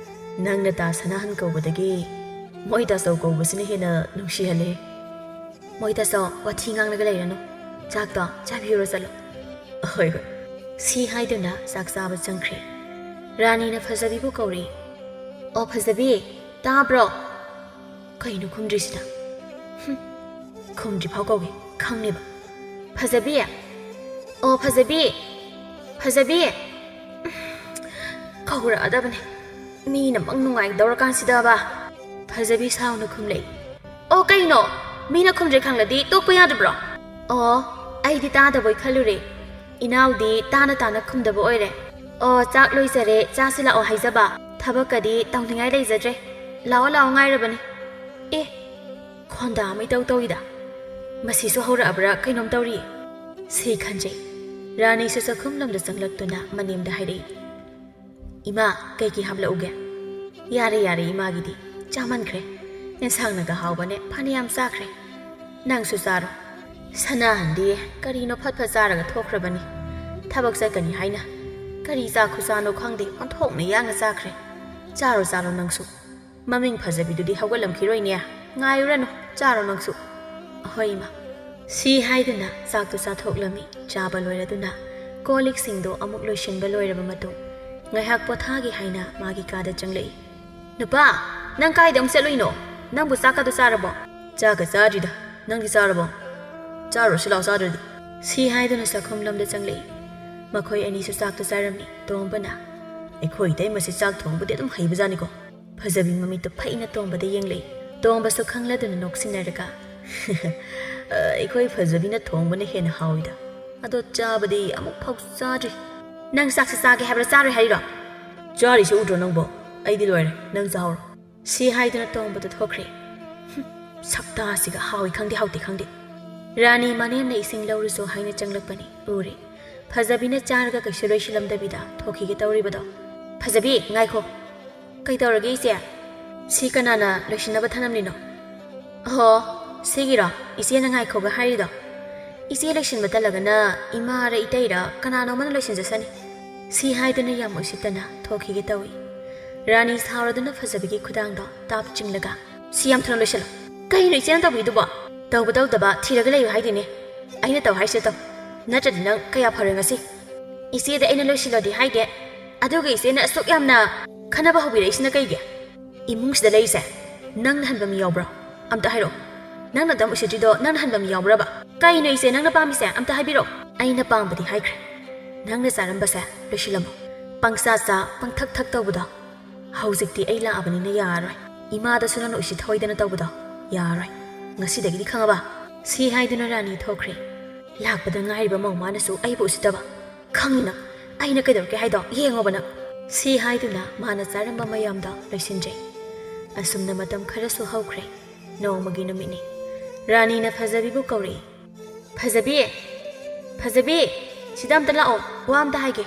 ꯅꯪꯅ ꯇꯥ ꯁꯅꯥꯍꯟ ꯀꯧꯕꯗꯒꯤ ꯃꯣꯏꯇꯥꯁꯣ ꯀꯧꯕꯁꯤꯅ ꯍꯦꯟꯅ ꯅꯨꯡꯁꯤꯍꯜꯂꯦ꯫ ꯃꯣꯏꯇꯥꯁꯣ, ꯋꯥꯊꯤ ꯉꯥꯡꯂꯒ ꯂꯩꯔꯅꯨ꯫ ꯆꯥꯛꯇꯣ ꯆꯥꯕꯤꯔꯨꯔꯣ ꯆꯠꯂꯣ꯫" "ꯍꯣꯏ ꯍꯣꯏ꯫" ꯁꯤ ꯍꯥꯏꯗꯨꯅ ꯆꯥꯛ ꯆꯥꯕ ꯆꯪꯈ꯭ꯔꯦ꯫ ꯔꯥꯅꯤꯅ ꯐꯖꯕꯤꯕꯨ ꯀꯧꯔꯤ꯫ "ꯑꯣ ꯐꯖꯕꯤ, ꯇꯥꯕ꯭ꯔꯣ?" ꯀꯩꯅꯣ ꯈꯨꯝꯗ꯭ꯔꯤꯁꯤꯅ? ꯍꯨꯝ, ꯈꯨꯝꯗ꯭ꯔꯤꯐꯥꯎ ꯀꯧꯒꯦ, ꯈꯪꯅꯦꯕ꯫ "ꯐꯖꯕꯤ! ꯑꯣ ꯐꯖꯕꯤ! ꯐꯖꯕꯤ!" ꯀꯧꯔꯛꯑꯗꯕꯅꯦ꯫ ꯃꯤꯅ ꯃꯪ ꯅꯨꯡꯉꯥꯏꯗꯧꯔꯀꯥꯟꯁꯤꯗꯕ꯫ ꯐꯖꯕꯤ ꯁꯥꯎꯅ ꯈꯨꯝꯂꯛꯏ꯫ "ꯑꯣ ꯀꯩꯅꯣ? ꯃꯤꯅ ꯈꯨꯝꯗ꯭ꯔꯦ ꯈꯪꯂꯗꯤ ꯇꯣꯛꯄ ꯌꯥꯗꯕ꯭ꯔꯣ?" "ꯑꯣ, ꯑꯩꯗꯤ ꯇꯥꯗꯕꯣꯏ ꯈꯜꯂꯨꯔꯦ꯫ ꯏꯅꯥꯎꯗꯤ ꯇꯥꯅ ꯇꯥꯅ ꯈꯨꯝꯗꯕ ꯑꯣꯏꯔꯦ꯫ ꯑꯣ, ꯆꯥꯛ ꯂꯣꯏꯖꯔꯦ, ꯆꯥꯁꯤ ꯂꯥꯛꯑꯣ ꯍꯥꯏꯖꯕ꯫ ꯊꯕꯛꯀꯗꯤ ꯇꯧꯅꯤꯡꯉꯥꯏ ꯂꯩꯖꯗ꯭ꯔꯦ꯫ ꯂꯥꯛꯑꯣ ꯂꯥꯛꯑꯣ ꯉꯥꯏꯔꯕꯅꯤ꯫" ꯑꯦ, ꯈꯣꯟꯗꯥ ꯑꯃ ꯏꯇꯧ ꯇꯧꯏꯗ꯫ ꯃꯁꯤꯁꯨ ꯍꯧꯔꯛꯑꯕ꯭ꯔꯥ ꯀꯩꯅꯣꯝ ꯇꯧꯔꯤ꯫ ꯁꯤ ꯈꯟꯖꯩ꯫ ꯔꯥꯅꯤꯁꯨ ꯆꯥꯛꯈꯨꯝꯂꯣꯝꯗ ꯆꯪꯂꯛꯇꯨꯅ ꯃꯅꯦꯝꯗ ꯍꯥꯏꯔꯛꯏ꯫ "ꯏꯃꯥ, ꯀꯩꯒꯤ ꯍꯥꯞꯂꯛꯎꯒꯦ?" "ꯌꯥꯔꯦ ꯌꯥꯔꯦ, ꯏꯃꯥꯒꯤꯗꯤ ꯆꯥꯃꯟꯈ꯭ꯔꯦ꯫ ꯑꯦꯟꯁꯥꯡꯅꯒ ꯍꯥꯎꯕꯅꯦ, ꯐꯅꯌꯥꯝ ꯆꯥꯈ꯭ꯔꯦ꯫ ꯅꯪꯁꯨ ꯆꯥꯔꯣ꯫" ꯁꯅꯥꯍꯟꯗꯤ ꯀꯔꯤꯅꯣ ꯐꯠ ꯐꯠ ꯆꯥꯔꯒ ꯊꯣꯛꯈ꯭ꯔꯕꯅꯤ꯫ ꯊꯕꯛ ꯆꯠꯀꯅꯤ ꯍꯥꯏꯅ ꯀꯔꯤ ꯆꯥ ꯈꯨꯆꯥꯅꯣ ꯈꯪꯗꯦ, ꯑꯣꯟꯊꯣꯛꯅ ꯌꯥꯡꯅ ꯆꯥꯈ꯭ꯔꯦ꯫ "ꯆꯥꯔꯣ ꯆꯥꯔꯣ ꯅꯪꯁꯨ꯫ ꯃꯃꯤꯡ ꯐꯖꯕꯤꯗꯨꯗꯤ ꯍꯧꯒꯠꯂꯝꯈꯤꯔꯣꯏꯅꯦ꯫ ꯉꯥꯏꯔꯨꯔꯅꯨ, ꯆꯥꯔꯣ ꯅꯪꯁꯨ꯫" "ꯍꯣꯏ ꯏꯃꯥ꯫" ꯁꯤ ꯍꯥꯏꯗꯨꯅ ꯆꯥꯛꯇꯨ ꯆꯥꯊꯣꯛꯂꯝꯃꯤ꯫ ꯆꯥꯕ ꯂꯣꯏꯔꯗꯨꯅ ꯀꯣꯜ ꯂꯤꯛꯁꯤꯡꯗꯣ ꯑꯃꯨꯛ ꯂꯣꯏꯁꯤꯟꯕ ꯂꯣꯏꯔꯕ ꯃꯇꯨꯡ ꯉꯥꯏꯍꯥꯛ ꯄꯣꯊꯥꯒꯦ ꯍꯥꯏꯅ ꯃꯥꯒꯤ ꯀꯥꯗ ꯆꯪꯂꯛꯏ꯫ "ꯅꯨꯄꯥ, ꯅꯪ ꯀꯥꯏꯗ ꯑꯃꯨꯛ ꯆꯠꯂꯨꯏꯅꯣ? ꯅꯪꯕꯨ ꯆꯥꯛꯀꯗꯣ ꯆꯥꯔꯕꯣ?" "ꯆꯥꯛꯀ ꯆꯥꯗ꯭ꯔꯤꯗ꯫ ꯅꯪꯗꯤ ꯆꯥꯔꯕꯣ? ꯆꯥꯔꯨꯔꯁꯤ ꯂꯥꯛꯑꯣ, ꯆꯥꯗ꯭ꯔꯗꯤ꯫" ꯁꯤ ꯍꯥꯏꯗꯨꯅ ꯆꯥꯛꯈꯨꯝꯂꯣꯝꯗ ꯆꯪꯂꯛꯏ꯫ ꯃꯈꯣꯏ ꯑꯅꯤꯁꯨ ꯆꯥꯛꯇꯨ ꯆꯥꯔꯝꯃꯤ꯫ ꯇꯣꯝꯕꯅ, "ꯑꯩꯈꯣꯏ ꯏꯇꯩꯃꯁꯤ ꯆꯥꯛ ꯊꯣꯡꯕꯗꯤ ꯑꯗꯨꯝ ꯍꯩꯕꯖꯥꯠꯅꯤꯀꯣ꯫" ꯐꯖꯕꯤ ꯃꯃꯤꯠꯇꯨ ꯐꯩꯅ ꯇꯣꯝꯕꯗ ꯌꯦꯡꯂꯛꯏ꯫ ꯇꯣꯝꯕꯁꯨ ꯈꯪꯂꯗꯨꯅ ꯅꯣꯛꯁꯤꯟꯅꯔꯒ, "ꯑꯩꯈꯣꯏ ꯐꯖꯕꯤꯅ ꯊꯣꯡꯕꯅ ꯍꯦꯟꯅ ꯍꯥꯎꯏꯗ꯫ ꯑꯗꯣ ꯆꯥꯕꯗꯤ ꯑꯃꯨꯛ ꯐꯥꯎ ꯆꯥꯗ꯭ꯔꯤ꯫" "ꯅꯪ ꯆꯥꯛꯁꯤ ꯆꯥꯒꯦ ꯍꯥꯏꯕ꯭ꯔꯥ, ꯆꯥꯔꯣꯏ ꯍꯥꯏꯔꯤꯔꯣ?" ꯆꯥꯔꯤꯁꯤ ꯎꯗ꯭ꯔꯣ ꯅꯪꯕꯣ? ꯑꯩꯗꯤ ꯂꯣꯏꯔꯦ, ꯅꯪ ꯆꯥꯍꯧꯔꯣ꯫ ꯁꯤ ꯍꯥꯏꯗꯨꯅ ꯇꯣꯡꯕꯗ ꯊꯣꯛꯈ꯭ꯔꯦ꯫ ꯍꯨꯝ, ꯁꯛꯇꯥꯁꯤꯒ ꯍꯥꯎꯏ ꯈꯪꯗꯦ ꯍꯥꯎꯇꯦ ꯈꯪꯗꯦ꯫ ꯔꯥꯅꯤ ꯃꯅꯦꯝꯅ ꯏꯁꯤꯡ ꯂꯧꯔꯨꯁꯨ ꯍꯥꯏꯅ ꯆꯪꯂꯛꯄꯅꯤ ꯎꯔꯦ꯫ ꯐꯖꯕꯤꯅ ꯆꯥꯔꯒ ꯀꯩꯁꯨ ꯂꯣꯏꯁꯤꯜꯂꯝꯗꯕꯤꯗ ꯊꯣꯛꯈꯤꯒꯦ ꯇꯧꯔꯤꯕꯗꯣ꯫ ꯐꯖꯕꯤ, ꯉꯥꯏꯈꯣ꯫ ꯀꯩꯗꯧꯔꯒꯦ ꯏꯆꯦ? ꯁꯤ ꯀꯅꯥꯅ ꯂꯣꯏꯁꯤꯟꯅꯕ ꯊꯅꯝꯂꯤꯅꯣ? ꯑꯍꯣ, ꯁꯤꯒꯤꯔꯣ ꯏꯆꯦꯅ ꯉꯥꯏꯈꯣꯒ ꯍꯥꯏꯔꯤꯗꯣ? ꯏꯆꯦ ꯂꯣꯏꯁꯤꯟꯕ ꯇꯜꯂꯒꯅ ꯏꯃꯥꯔ ꯏꯇꯩꯔ ꯀꯅꯥꯅꯣ ꯑꯃꯅ ꯂꯣꯏꯁꯤꯟꯖꯁꯅꯤ꯫ ꯁꯤ ꯍꯥꯏꯗꯨꯅ ꯌꯥꯝ ꯎꯁꯤꯠꯇꯅ ꯊꯣꯛꯈꯤꯒꯦ ꯇꯧꯏ꯫ ꯔꯥꯅꯤ ꯁꯥꯎꯔꯗꯨꯅ ꯐꯖꯕꯤꯒꯤ ꯈꯨꯗꯥꯡꯗꯣ ꯇꯥꯞ ꯆꯤꯡꯂꯒ, "ꯁꯤ ꯌꯥꯝ ꯊꯨꯅ ꯂꯣꯏꯁꯤꯜꯂꯣ꯫ ꯀꯩꯅꯣ ꯏꯆꯦꯅ ꯇꯧꯕꯤꯗꯨꯕꯣ? ꯇꯧꯕ ꯇꯧꯗꯕ ꯊꯤꯔꯒ ꯂꯩꯌꯨ ꯍꯥꯏꯗꯦꯅꯦ꯫ ꯑꯩꯅ ꯇꯧ ꯍꯥꯏꯁꯦ ꯇꯧ꯫ ꯅꯠꯇ꯭ꯔꯗꯤ ꯅꯪ ꯀꯌꯥ ꯐꯔꯣꯏ ꯉꯁꯤ꯫ ꯏꯆꯦꯗ ꯑꯩꯅ ꯂꯣꯏꯁꯤꯜꯂꯣꯗꯤ ꯍꯥꯏꯗꯦ꯫ ꯑꯗꯨꯒ ꯏꯆꯦꯅ ꯑꯁꯨꯛ ꯌꯥꯝꯅ ꯈꯟꯅꯕ ꯍꯧꯕꯤꯔꯛꯏꯁꯤꯅ ꯀꯩꯒꯤ? ꯏꯃꯨꯡꯁꯤꯗ ꯂꯩꯔꯤꯁꯦ ꯅꯪꯅ ꯍꯟꯕ ꯃꯤ ꯌꯥꯎꯕ꯭ꯔꯣ? ꯑꯝꯇ ꯍꯥꯏꯔꯛꯑꯣ꯫ ꯅꯪꯅ ꯑꯗꯨꯝ ꯎꯁꯤꯠꯇ꯭ꯔꯤꯗꯣ ꯅꯪꯅ ꯍꯟꯕ ꯃꯤ ꯌꯥꯎꯕ꯭ꯔꯕ? ꯀꯩꯅꯣ ꯏꯆꯦ ꯅꯪꯅ ꯄꯥꯝꯃꯤꯁꯦ? ꯑꯝꯇ ꯍꯥꯏꯕꯤꯔꯛꯑꯣ꯫ ꯑꯩꯅ ꯄꯥꯝꯕꯗꯤ ꯍꯥꯏꯈ꯭ꯔꯦ꯫ ꯅꯪꯅ ꯆꯥꯔꯝꯕꯁꯦ ꯂꯣꯏꯁꯤꯜꯂꯝꯃꯣ꯫ ꯄꯪꯆꯥ ꯆꯥ, ꯄꯪꯊꯛ ꯊꯛ ꯇꯧꯕꯗꯣ ꯍꯧꯖꯤꯛꯇꯤ ꯑꯩ ꯂꯥꯛꯑꯕꯅꯤꯅ ꯌꯥꯔꯔꯣꯏ꯫ ꯏꯃꯥꯗꯁꯨ ꯅꯪꯅ ꯎꯁꯤꯠ ꯊꯑꯣꯏꯗꯅ ꯇꯧꯕꯗꯣ ꯌꯥꯔꯔꯣꯏ꯫ ꯉꯁꯤꯗꯒꯤꯗꯤ ꯈꯪꯉꯕ?" ꯁꯤ ꯍꯥꯏꯗꯨꯅ ꯔꯥꯅꯤ ꯊꯣꯛꯈ꯭ꯔꯦ꯫ ꯂꯥꯛꯄꯗ ꯉꯥꯏꯔꯤꯕ ꯃꯧ ꯃꯥꯅꯁꯨ ꯑꯩꯕꯨ ꯎꯁꯤꯠꯇꯕ꯫ "ꯈꯪꯉꯤ ꯅꯪ, ꯑꯩꯅ ꯀꯩꯗꯧꯔꯛꯀꯦ ꯍꯥꯏꯗꯣ ꯌꯦꯡꯉꯣꯕ ꯅꯪ꯫" ꯁꯤ ꯍꯥꯏꯗꯨꯅ ꯃꯥꯅ ꯆꯥꯔꯝꯕ ꯃꯌꯥꯝꯗꯣ ꯂꯣꯏꯁꯤꯟꯖꯩ꯫ ꯑꯁꯨꯝꯅ ꯃꯇꯝ ꯈꯔꯁꯨ ꯍꯧꯈ꯭ꯔꯦ꯫ ꯅꯣꯡꯃꯒꯤ ꯅꯨꯃꯤꯠꯅꯤ꯫ ꯔꯥꯅꯤꯅ ꯐꯖꯕꯤꯕꯨ ꯀꯧꯔꯛꯏ꯫ "ꯐꯖꯕꯤ! ꯐꯖꯕꯤ! ꯁꯤꯗ ꯑꯝꯇ ꯂꯥꯛꯑꯣ, ꯋꯥ ꯑꯝꯇ ꯍꯥꯏꯒꯦ꯫"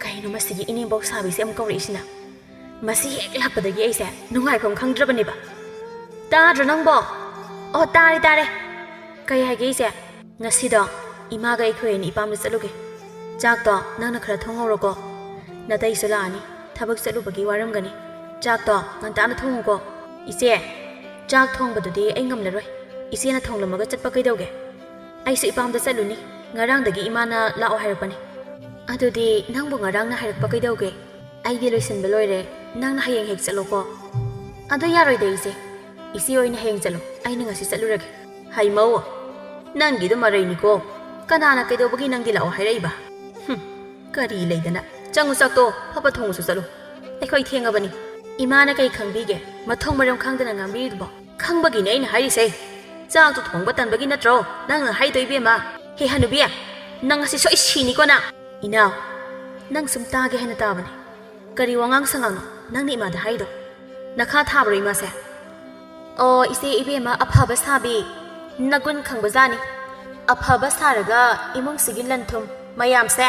ꯀꯩꯅꯣ ꯃꯁꯤꯒꯤ ꯏꯅꯦꯝꯕꯣꯛ ꯁꯥꯕꯤꯁꯦ ꯑꯃꯨꯛ ꯀꯧꯔꯛꯏꯁꯤꯅ? ꯃꯁꯤ ꯍꯦꯛ ꯂꯥꯛꯄꯗꯒꯤ ꯑꯩꯁꯦ ꯅꯨꯡꯉꯥꯏꯐꯝ ꯈꯪꯗ꯭ꯔꯕꯅꯦꯕ꯫ "ꯇꯥꯗ꯭ꯔꯣ ꯅꯪꯕꯣ?" "ꯑꯣ, ꯇꯥꯔꯦ, ꯇꯥꯔꯦ꯫" "ꯀꯩ ꯍꯥꯏꯒꯦ ꯏꯆꯦ?" "ꯉꯁꯤꯗꯣ ꯏꯃꯥꯒ ꯑꯩꯈꯣꯏ ꯑꯅꯤ ꯏꯄꯥꯝꯗ ꯆꯠꯂꯨꯒꯦ꯫ ꯆꯥꯛꯇꯣ ꯅꯪꯅ ꯈꯔ ꯊꯣꯡꯍꯧꯔꯣꯀꯣ꯫ ꯅꯇꯩꯁꯨ ꯂꯥꯛꯑꯅꯤ, ꯊꯕꯛ ꯆꯠꯂꯨꯕꯒꯤ ꯋꯥꯔꯝꯒꯅꯤ꯫ ꯆꯥꯛꯇꯣ ꯉꯟꯇꯥꯅ ꯊꯣꯡꯉꯨꯀꯣ꯫" "ꯏꯆꯦ, ꯆꯥꯛ ꯊꯣꯡꯕꯗꯨꯗꯤ ꯑꯩ ꯉꯝꯂꯔꯣꯏ꯫ ꯏꯆꯦꯅ ꯊꯣꯡꯂꯝꯃꯒ ꯆꯠꯄ ꯀꯩꯗꯧꯒꯦ? ꯑꯩꯁꯨ ꯏꯄꯥꯝꯗ ꯆꯠꯂꯨꯅꯤ꯫ ꯉꯔꯥꯡꯗꯒꯤ ꯏꯃꯥꯅ ꯂꯥꯛꯑꯣ ꯍꯥꯏꯔꯛꯄꯅꯤ꯫" "ꯑꯗꯨꯗꯤ ꯅꯪꯕꯨ ꯉꯔꯥꯡꯅ ꯍꯥꯏꯔꯛꯄ ꯀꯩꯗꯧꯒꯦ? ꯑꯩꯗꯤ ꯂꯣꯏꯁꯤꯟꯕ ꯂꯣꯏꯔꯦ, ꯅꯪꯅ ꯍꯌꯦꯡ ꯍꯦꯛ ꯆꯠꯂꯣꯀꯣ꯫" "ꯑꯗꯨ ꯌꯥꯔꯣꯏꯗ ꯏꯆꯦ, ꯏꯆꯦ ꯑꯣꯏꯅ ꯍꯌꯦꯡ ꯆꯠꯂꯣ, ꯑꯩꯅ ꯉꯁꯤ ꯆꯠꯂꯨꯔꯒꯦ꯫" "ꯍꯩꯃꯧ, ꯅꯪꯒꯤꯗꯨ ꯃꯔꯩꯅꯤꯀꯣ, ꯀꯅꯥꯅ ꯀꯩꯗꯧꯕꯒꯤ ꯅꯪꯗꯤ ꯂꯥꯛꯑꯣ ꯍꯥꯏꯔꯛꯏꯕ? ꯍꯨꯝ, ꯀꯔꯤ ꯂꯩꯗꯅ? ꯆꯪꯉꯨ ꯆꯥꯛꯇꯣ, ꯐꯠ ꯐꯠ ꯊꯣꯡꯉꯨꯁꯨ ꯆꯠꯂꯨ, ꯑꯩꯈꯣꯏ ꯊꯦꯡꯉꯕꯅꯤ꯫" "ꯏꯃꯥꯅ ꯀꯩ ꯈꯪꯕꯤꯒꯦ? ꯃꯊꯣꯡ ꯃꯔꯝ ꯈꯪꯗꯅ ꯉꯥꯡꯕꯤꯔꯤꯗꯨꯕꯣ?" "ꯈꯪꯕꯒꯤꯅꯦ ꯑꯩꯅ ꯍꯥꯏꯔꯤꯁꯦ, ꯆꯥꯛꯇꯣ ꯊꯣꯡꯕ ꯇꯟꯕꯒꯤ ꯅꯠꯇ꯭ꯔꯣ ꯅꯪꯅ ꯍꯥꯏꯗꯣ ꯏꯕꯦꯝꯃ? ꯍꯦ ꯍꯅꯨꯕꯤ, ꯅꯪ ꯉꯁꯤ ꯁꯣꯏ ꯁꯤꯅꯤꯀꯣ ꯅꯪ꯫" "ꯏꯅꯥꯎ, ꯅꯪ ꯁꯨꯝ ꯇꯥꯒꯦ ꯍꯥꯏꯅ ꯇꯥꯕꯅꯦ, ꯀꯔꯤ ꯋꯥꯉꯥꯡ ꯁꯉꯥꯡꯅꯣ ꯅꯪꯅ ꯏꯃꯥꯗ ꯍꯥꯏꯗꯣ? ꯅꯈꯥ ꯊꯥꯕ꯭ꯔꯣ ꯏꯃꯥꯁꯦ? ꯑꯣ, ꯏꯆꯦ ꯏꯕꯦꯝꯃ ꯑꯐꯕ ꯁꯥꯕꯤ, ꯅꯒꯨꯟ ꯈꯪꯕꯖꯥꯠꯅꯤ꯫ ꯑꯐꯕ ꯁꯥꯔꯒ ꯏꯃꯨꯡꯁꯤꯒꯤ ꯂꯟ ꯊꯨꯝ ꯃꯌꯥꯝꯁꯦ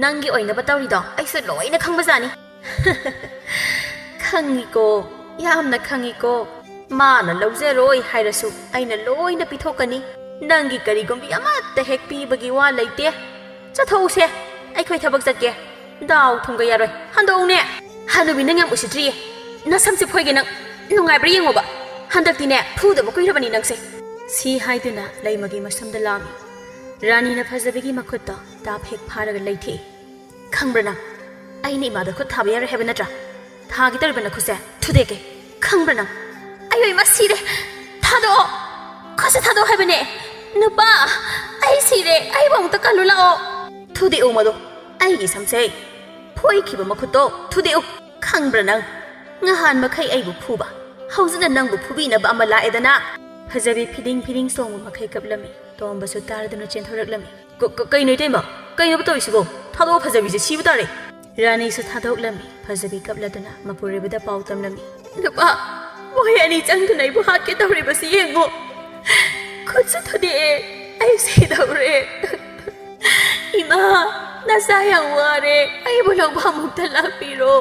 ꯅꯪꯒꯤ ꯑꯣꯏꯅꯕ ꯇꯧꯔꯤꯗꯣ ꯑꯩꯁꯨ ꯂꯣꯏꯅ ꯈꯪꯕꯖꯥꯠꯅꯤ꯫ ꯈꯪꯉꯤꯀꯣ, ꯌꯥꯝꯅ ꯈꯪꯉꯤꯀꯣ꯫ ꯃꯥꯅ ꯂꯧꯖꯔꯣꯏ ꯍꯥꯏꯔꯁꯨ ꯑꯩꯅ ꯂꯣꯏꯅ ꯄꯤꯊꯣꯛꯀꯅꯤ꯫ ꯅꯪꯒꯤ ꯀꯔꯤꯒꯨꯝꯕꯤ ꯑꯃꯠꯇ ꯍꯦꯛ ꯄꯤꯕꯒꯤ ꯋꯥ ꯂꯩꯇꯦ꯫ ꯆꯠꯊꯣꯛꯎꯁꯦ, ꯑꯩꯈꯣꯏ ꯊꯕꯛ ꯆꯠꯀꯦ꯫ ꯗꯥꯎ ꯊꯨꯝꯒ ꯌꯥꯔꯣꯏ, ꯍꯟꯗꯣꯛꯎꯅꯦ꯫ ꯍꯅꯨꯕꯤ, ꯅꯪ ꯌꯥꯝ ꯎꯁꯤꯠꯇ꯭ꯔꯤꯌꯦ꯫ ꯅꯁꯝꯁꯦ ꯐꯣꯏꯒꯦ ꯅꯪ꯫ ꯅꯨꯡꯉꯥꯏꯕ꯭ꯔꯥ ꯌꯦꯡꯉꯣꯕ꯫ ꯍꯟꯗꯛꯇꯤꯅꯦ, ꯐꯨꯗꯕ ꯀꯨꯏꯔꯕꯅꯤ ꯅꯪꯁꯦ꯫ ꯁꯤ ꯍꯥꯏꯗꯨꯅ ꯂꯩꯃꯒꯤ ꯃꯁꯝꯗ ꯂꯥꯝꯃꯤ꯫ ꯔꯥꯅꯤꯅ ꯐꯖꯕꯤꯒꯤ ꯃꯈꯨꯠꯇꯣ ꯇꯥꯞ ꯍꯦꯛ ꯐꯥꯔꯒ ꯂꯩꯊꯦꯛꯏ꯫ ꯈꯪꯕ꯭ꯔꯥ ꯅꯪ? ꯑꯩꯅ ꯏꯃꯥꯗ ꯈꯨꯠ ꯊꯥꯕ ꯌꯥꯔꯣꯏ ꯍꯥꯏꯕ ꯅꯠꯇ꯭ꯔꯥ? ꯊꯥꯒꯦ ꯇꯧꯔꯤꯕ ꯅꯈꯨꯠꯁꯦ ꯊꯨꯗꯦꯛꯀꯦ꯫ ꯈꯪꯕ꯭ꯔꯥ ꯅꯪ? ꯑꯌꯣ ꯏꯃꯥ, ꯁꯤꯔꯦ! ꯊꯥꯗꯣꯛꯑꯣ! ꯈꯨꯠꯁꯦ ꯊꯥꯗꯣꯛꯑꯣ ꯍꯥꯏꯕꯅꯦ! ꯅꯨꯄꯥ! ꯑꯩ ꯁꯤꯔꯦ! ꯑꯩꯕꯨ ꯑꯃꯨꯛꯇ ꯀꯜꯂꯨ ꯂꯥꯛꯑꯣ! ꯊꯨꯗꯦꯛꯑꯣ ꯃꯗꯣ! ꯑꯩꯒꯤ ꯁꯝꯁꯦ ꯐꯣꯏꯈꯤꯕ ꯃꯈꯨꯠꯇꯣ ꯊꯨꯗꯦꯛꯎ! ꯈꯪꯕ꯭ꯔꯥ ꯅꯪ? ꯉꯍꯥꯟ ꯃꯈꯩ ꯑꯩꯕꯨ ꯐꯨꯕ, ꯍꯧꯖꯤꯛꯅ ꯅꯪꯕꯨ ꯐꯨꯕꯤꯅꯕ ꯑꯃ ꯂꯥꯛꯑꯦꯗꯅ! ꯐꯖꯕꯤ ꯐꯤꯗꯤꯡ ꯐꯤꯗꯤꯡ ꯆꯣꯡꯕ ꯃꯈꯩ ꯀꯞꯂꯝꯃꯤ꯫ ꯇꯣꯝꯕꯁꯨ ꯇꯥꯔꯗꯨꯅ ꯆꯦꯟꯊꯣꯔꯛꯂꯝꯃꯤ꯫ "ꯀ-, ꯀ-, ꯀꯩꯅꯣ ꯏꯇꯩꯃ? ꯀꯩꯅꯣꯕ ꯇꯧꯔꯤꯁꯤꯕꯣ? ꯊꯥꯗꯣꯛꯑꯣ ꯐꯖꯕꯤꯁꯦ, ꯁꯤꯕ ꯇꯥꯔꯦ!" ꯔꯥꯅꯤꯁꯨ ꯊꯥꯗꯣꯛꯂꯝꯃꯤ꯫ ꯐꯖꯕꯤ ꯀꯞꯂꯗꯨꯅ ꯃꯄꯨꯔꯣꯏꯕꯗ ꯄꯥꯎ ꯇꯝꯂꯝꯃꯤ꯫ "ꯅꯨꯄꯥ, ꯃꯈꯣꯏ ꯑꯅꯤ ꯆꯪꯗꯨꯅ ꯑꯩꯕꯨ ꯍꯥꯠꯀꯦ ꯇꯧꯔꯤꯕꯁꯤ ꯌꯦꯡꯉꯣ꯫ ꯈꯨꯠꯁꯨ ꯊꯨꯗꯦꯛꯑꯦ꯫ ꯑꯩ ꯁꯤꯗꯧꯔꯦ꯫ ꯏꯃꯥ, ꯅꯆꯥ ꯌꯥꯝ ꯋꯥꯔꯦ꯫ ꯑꯩꯕꯨ ꯂꯧꯕ ꯑꯃꯨꯛꯇ ꯂꯥꯛꯄꯤꯔꯣ꯫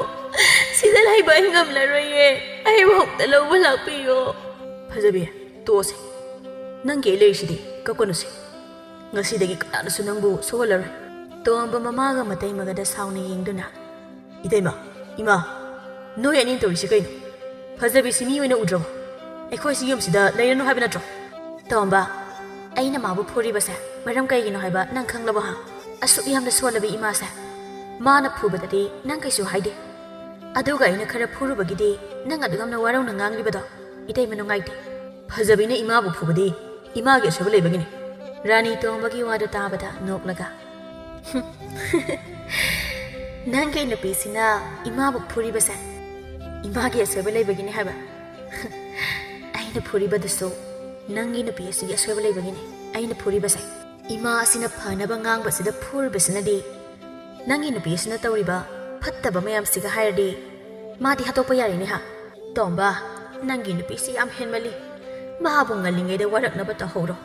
ꯁꯤꯗ ꯂꯩꯕ ꯑꯩ ꯉꯝꯂꯔꯣꯏꯌꯦ꯫ ꯑꯩꯕꯨ ꯑꯃꯨꯛꯇ ꯂꯧꯕ ꯂꯥꯛꯄꯤꯌꯣ꯫" "ꯐꯖꯕꯤ, ꯇꯣꯛꯑꯁꯦ꯫ ꯅꯪꯒꯤ ꯑꯩ ꯂꯩꯔꯤꯁꯤꯗꯤ, ꯀꯞꯀꯅꯨꯁꯦ꯫ ꯉꯁꯤꯗꯒꯤ ꯀꯅꯥꯅꯁꯨ ꯅꯪꯕꯨ ꯁꯣꯛꯍꯜꯂꯔꯣꯏ꯫" ꯇꯣꯝꯕ ꯃꯃꯥꯒ ꯃꯇꯩꯃꯒꯗ ꯁꯥꯎꯅ ꯌꯦꯡꯗꯨꯅ, "ꯏꯇꯩꯃ, ꯏꯃꯥ, ꯅꯣꯏ ꯑꯅꯤꯅ ꯇꯧꯔꯤꯁꯤ ꯀꯩꯅꯣ? ꯐꯖꯕꯤꯁꯤ ꯃꯤ ꯑꯣꯏꯅ ꯎꯗ꯭ꯔꯕꯣ? ꯑꯩꯈꯣꯏꯁꯤ ꯌꯨꯝꯁꯤꯗ ꯂꯩꯔꯅꯨ ꯍꯥꯏꯕ ꯅꯠꯇ꯭ꯔꯣ?" "ꯇꯣꯝꯕ, ꯑꯩꯅ ꯃꯥꯕꯨ ꯐꯨꯔꯤꯕꯁꯦ ꯃꯔꯝ ꯀꯩꯒꯤꯅꯣ ꯍꯥꯏꯕ ꯅꯪ ꯈꯪꯂꯕꯣ ꯍꯥ? ꯑꯁꯨꯛ ꯌꯥꯝꯅ ꯁꯣꯜꯂꯕꯤ ꯏꯃꯥꯁꯦ ꯃꯥꯅ ꯐꯨꯕꯗꯗꯤ ꯅꯪ ꯀꯩꯁꯨ ꯍꯥꯏꯗꯦ꯫ ꯑꯗꯨꯒ ꯑꯩꯅ ꯈꯔ ꯐꯨꯔꯨꯕꯒꯤꯗꯤ ꯅꯪ ꯑꯗꯨꯛ ꯌꯥꯝꯅ ꯋꯥꯔꯧꯅ ꯉꯥꯡꯂꯤꯕꯗꯣ ꯏꯇꯩꯃ ꯅꯨꯡꯉꯥꯏꯇꯦ꯫" "ꯐꯖꯕꯤꯅ ꯏꯃꯥꯕꯨ ꯐꯨꯕꯗꯤ ꯏꯃꯥꯒꯤ ꯑꯁꯣꯏꯕ ꯂꯩꯕꯒꯤꯅꯤ꯫" ꯔꯥꯅꯤ ꯇꯣꯝꯕꯒꯤ ꯋꯥꯗꯨ ꯇꯥꯕꯗ ꯅꯣꯛꯂꯒ, "ꯅꯪꯒꯤ ꯅꯨꯄꯤꯁꯤꯅ ꯏꯃꯥꯕꯨ ꯐꯨꯔꯤꯕꯁꯦ ꯏꯃꯥꯒꯤ ꯑꯁꯣꯏꯕ ꯂꯩꯕꯒꯤꯅꯤ ꯍꯥꯏꯕ? ꯑꯩꯅ ꯐꯨꯔꯤꯕꯗꯨꯁꯨ ꯅꯪꯒꯤ ꯅꯨꯄꯤ ꯑꯁꯤꯒꯤ ꯑꯁꯣꯏꯕ ꯂꯩꯕꯒꯤꯅꯤ꯫ ꯑꯩꯅ ꯐꯨꯔꯤꯕꯁꯦ ꯏꯃꯥ ꯑꯁꯤꯅ ꯐꯅꯕ ꯉꯥꯡꯕꯁꯤꯗ ꯐꯨꯔꯤꯕꯁꯤꯅꯗꯤ ꯅꯪꯒꯤ ꯅꯨꯄꯤ ꯑꯁꯤꯅ ꯇꯧꯔꯤꯕ ꯐꯠꯇꯕ ꯃꯌꯥꯝꯁꯤꯒ ꯍꯥꯏꯔꯗꯤ ꯃꯥꯗꯤ ꯍꯥꯠꯇꯣꯛꯄ ꯌꯥꯔꯦꯅꯦ ꯍꯥ? ꯇꯣꯝꯕ, ꯅꯪꯒꯤ ꯅꯨꯄꯤꯁꯤ ꯌꯥꯝ ꯍꯦꯟꯃꯜꯂꯤ꯫ ꯃꯥꯕꯨ ꯉꯜꯂꯤꯉꯩꯗ ꯋꯥꯔꯛꯅꯕ ꯇꯧꯍꯧꯔꯣ꯫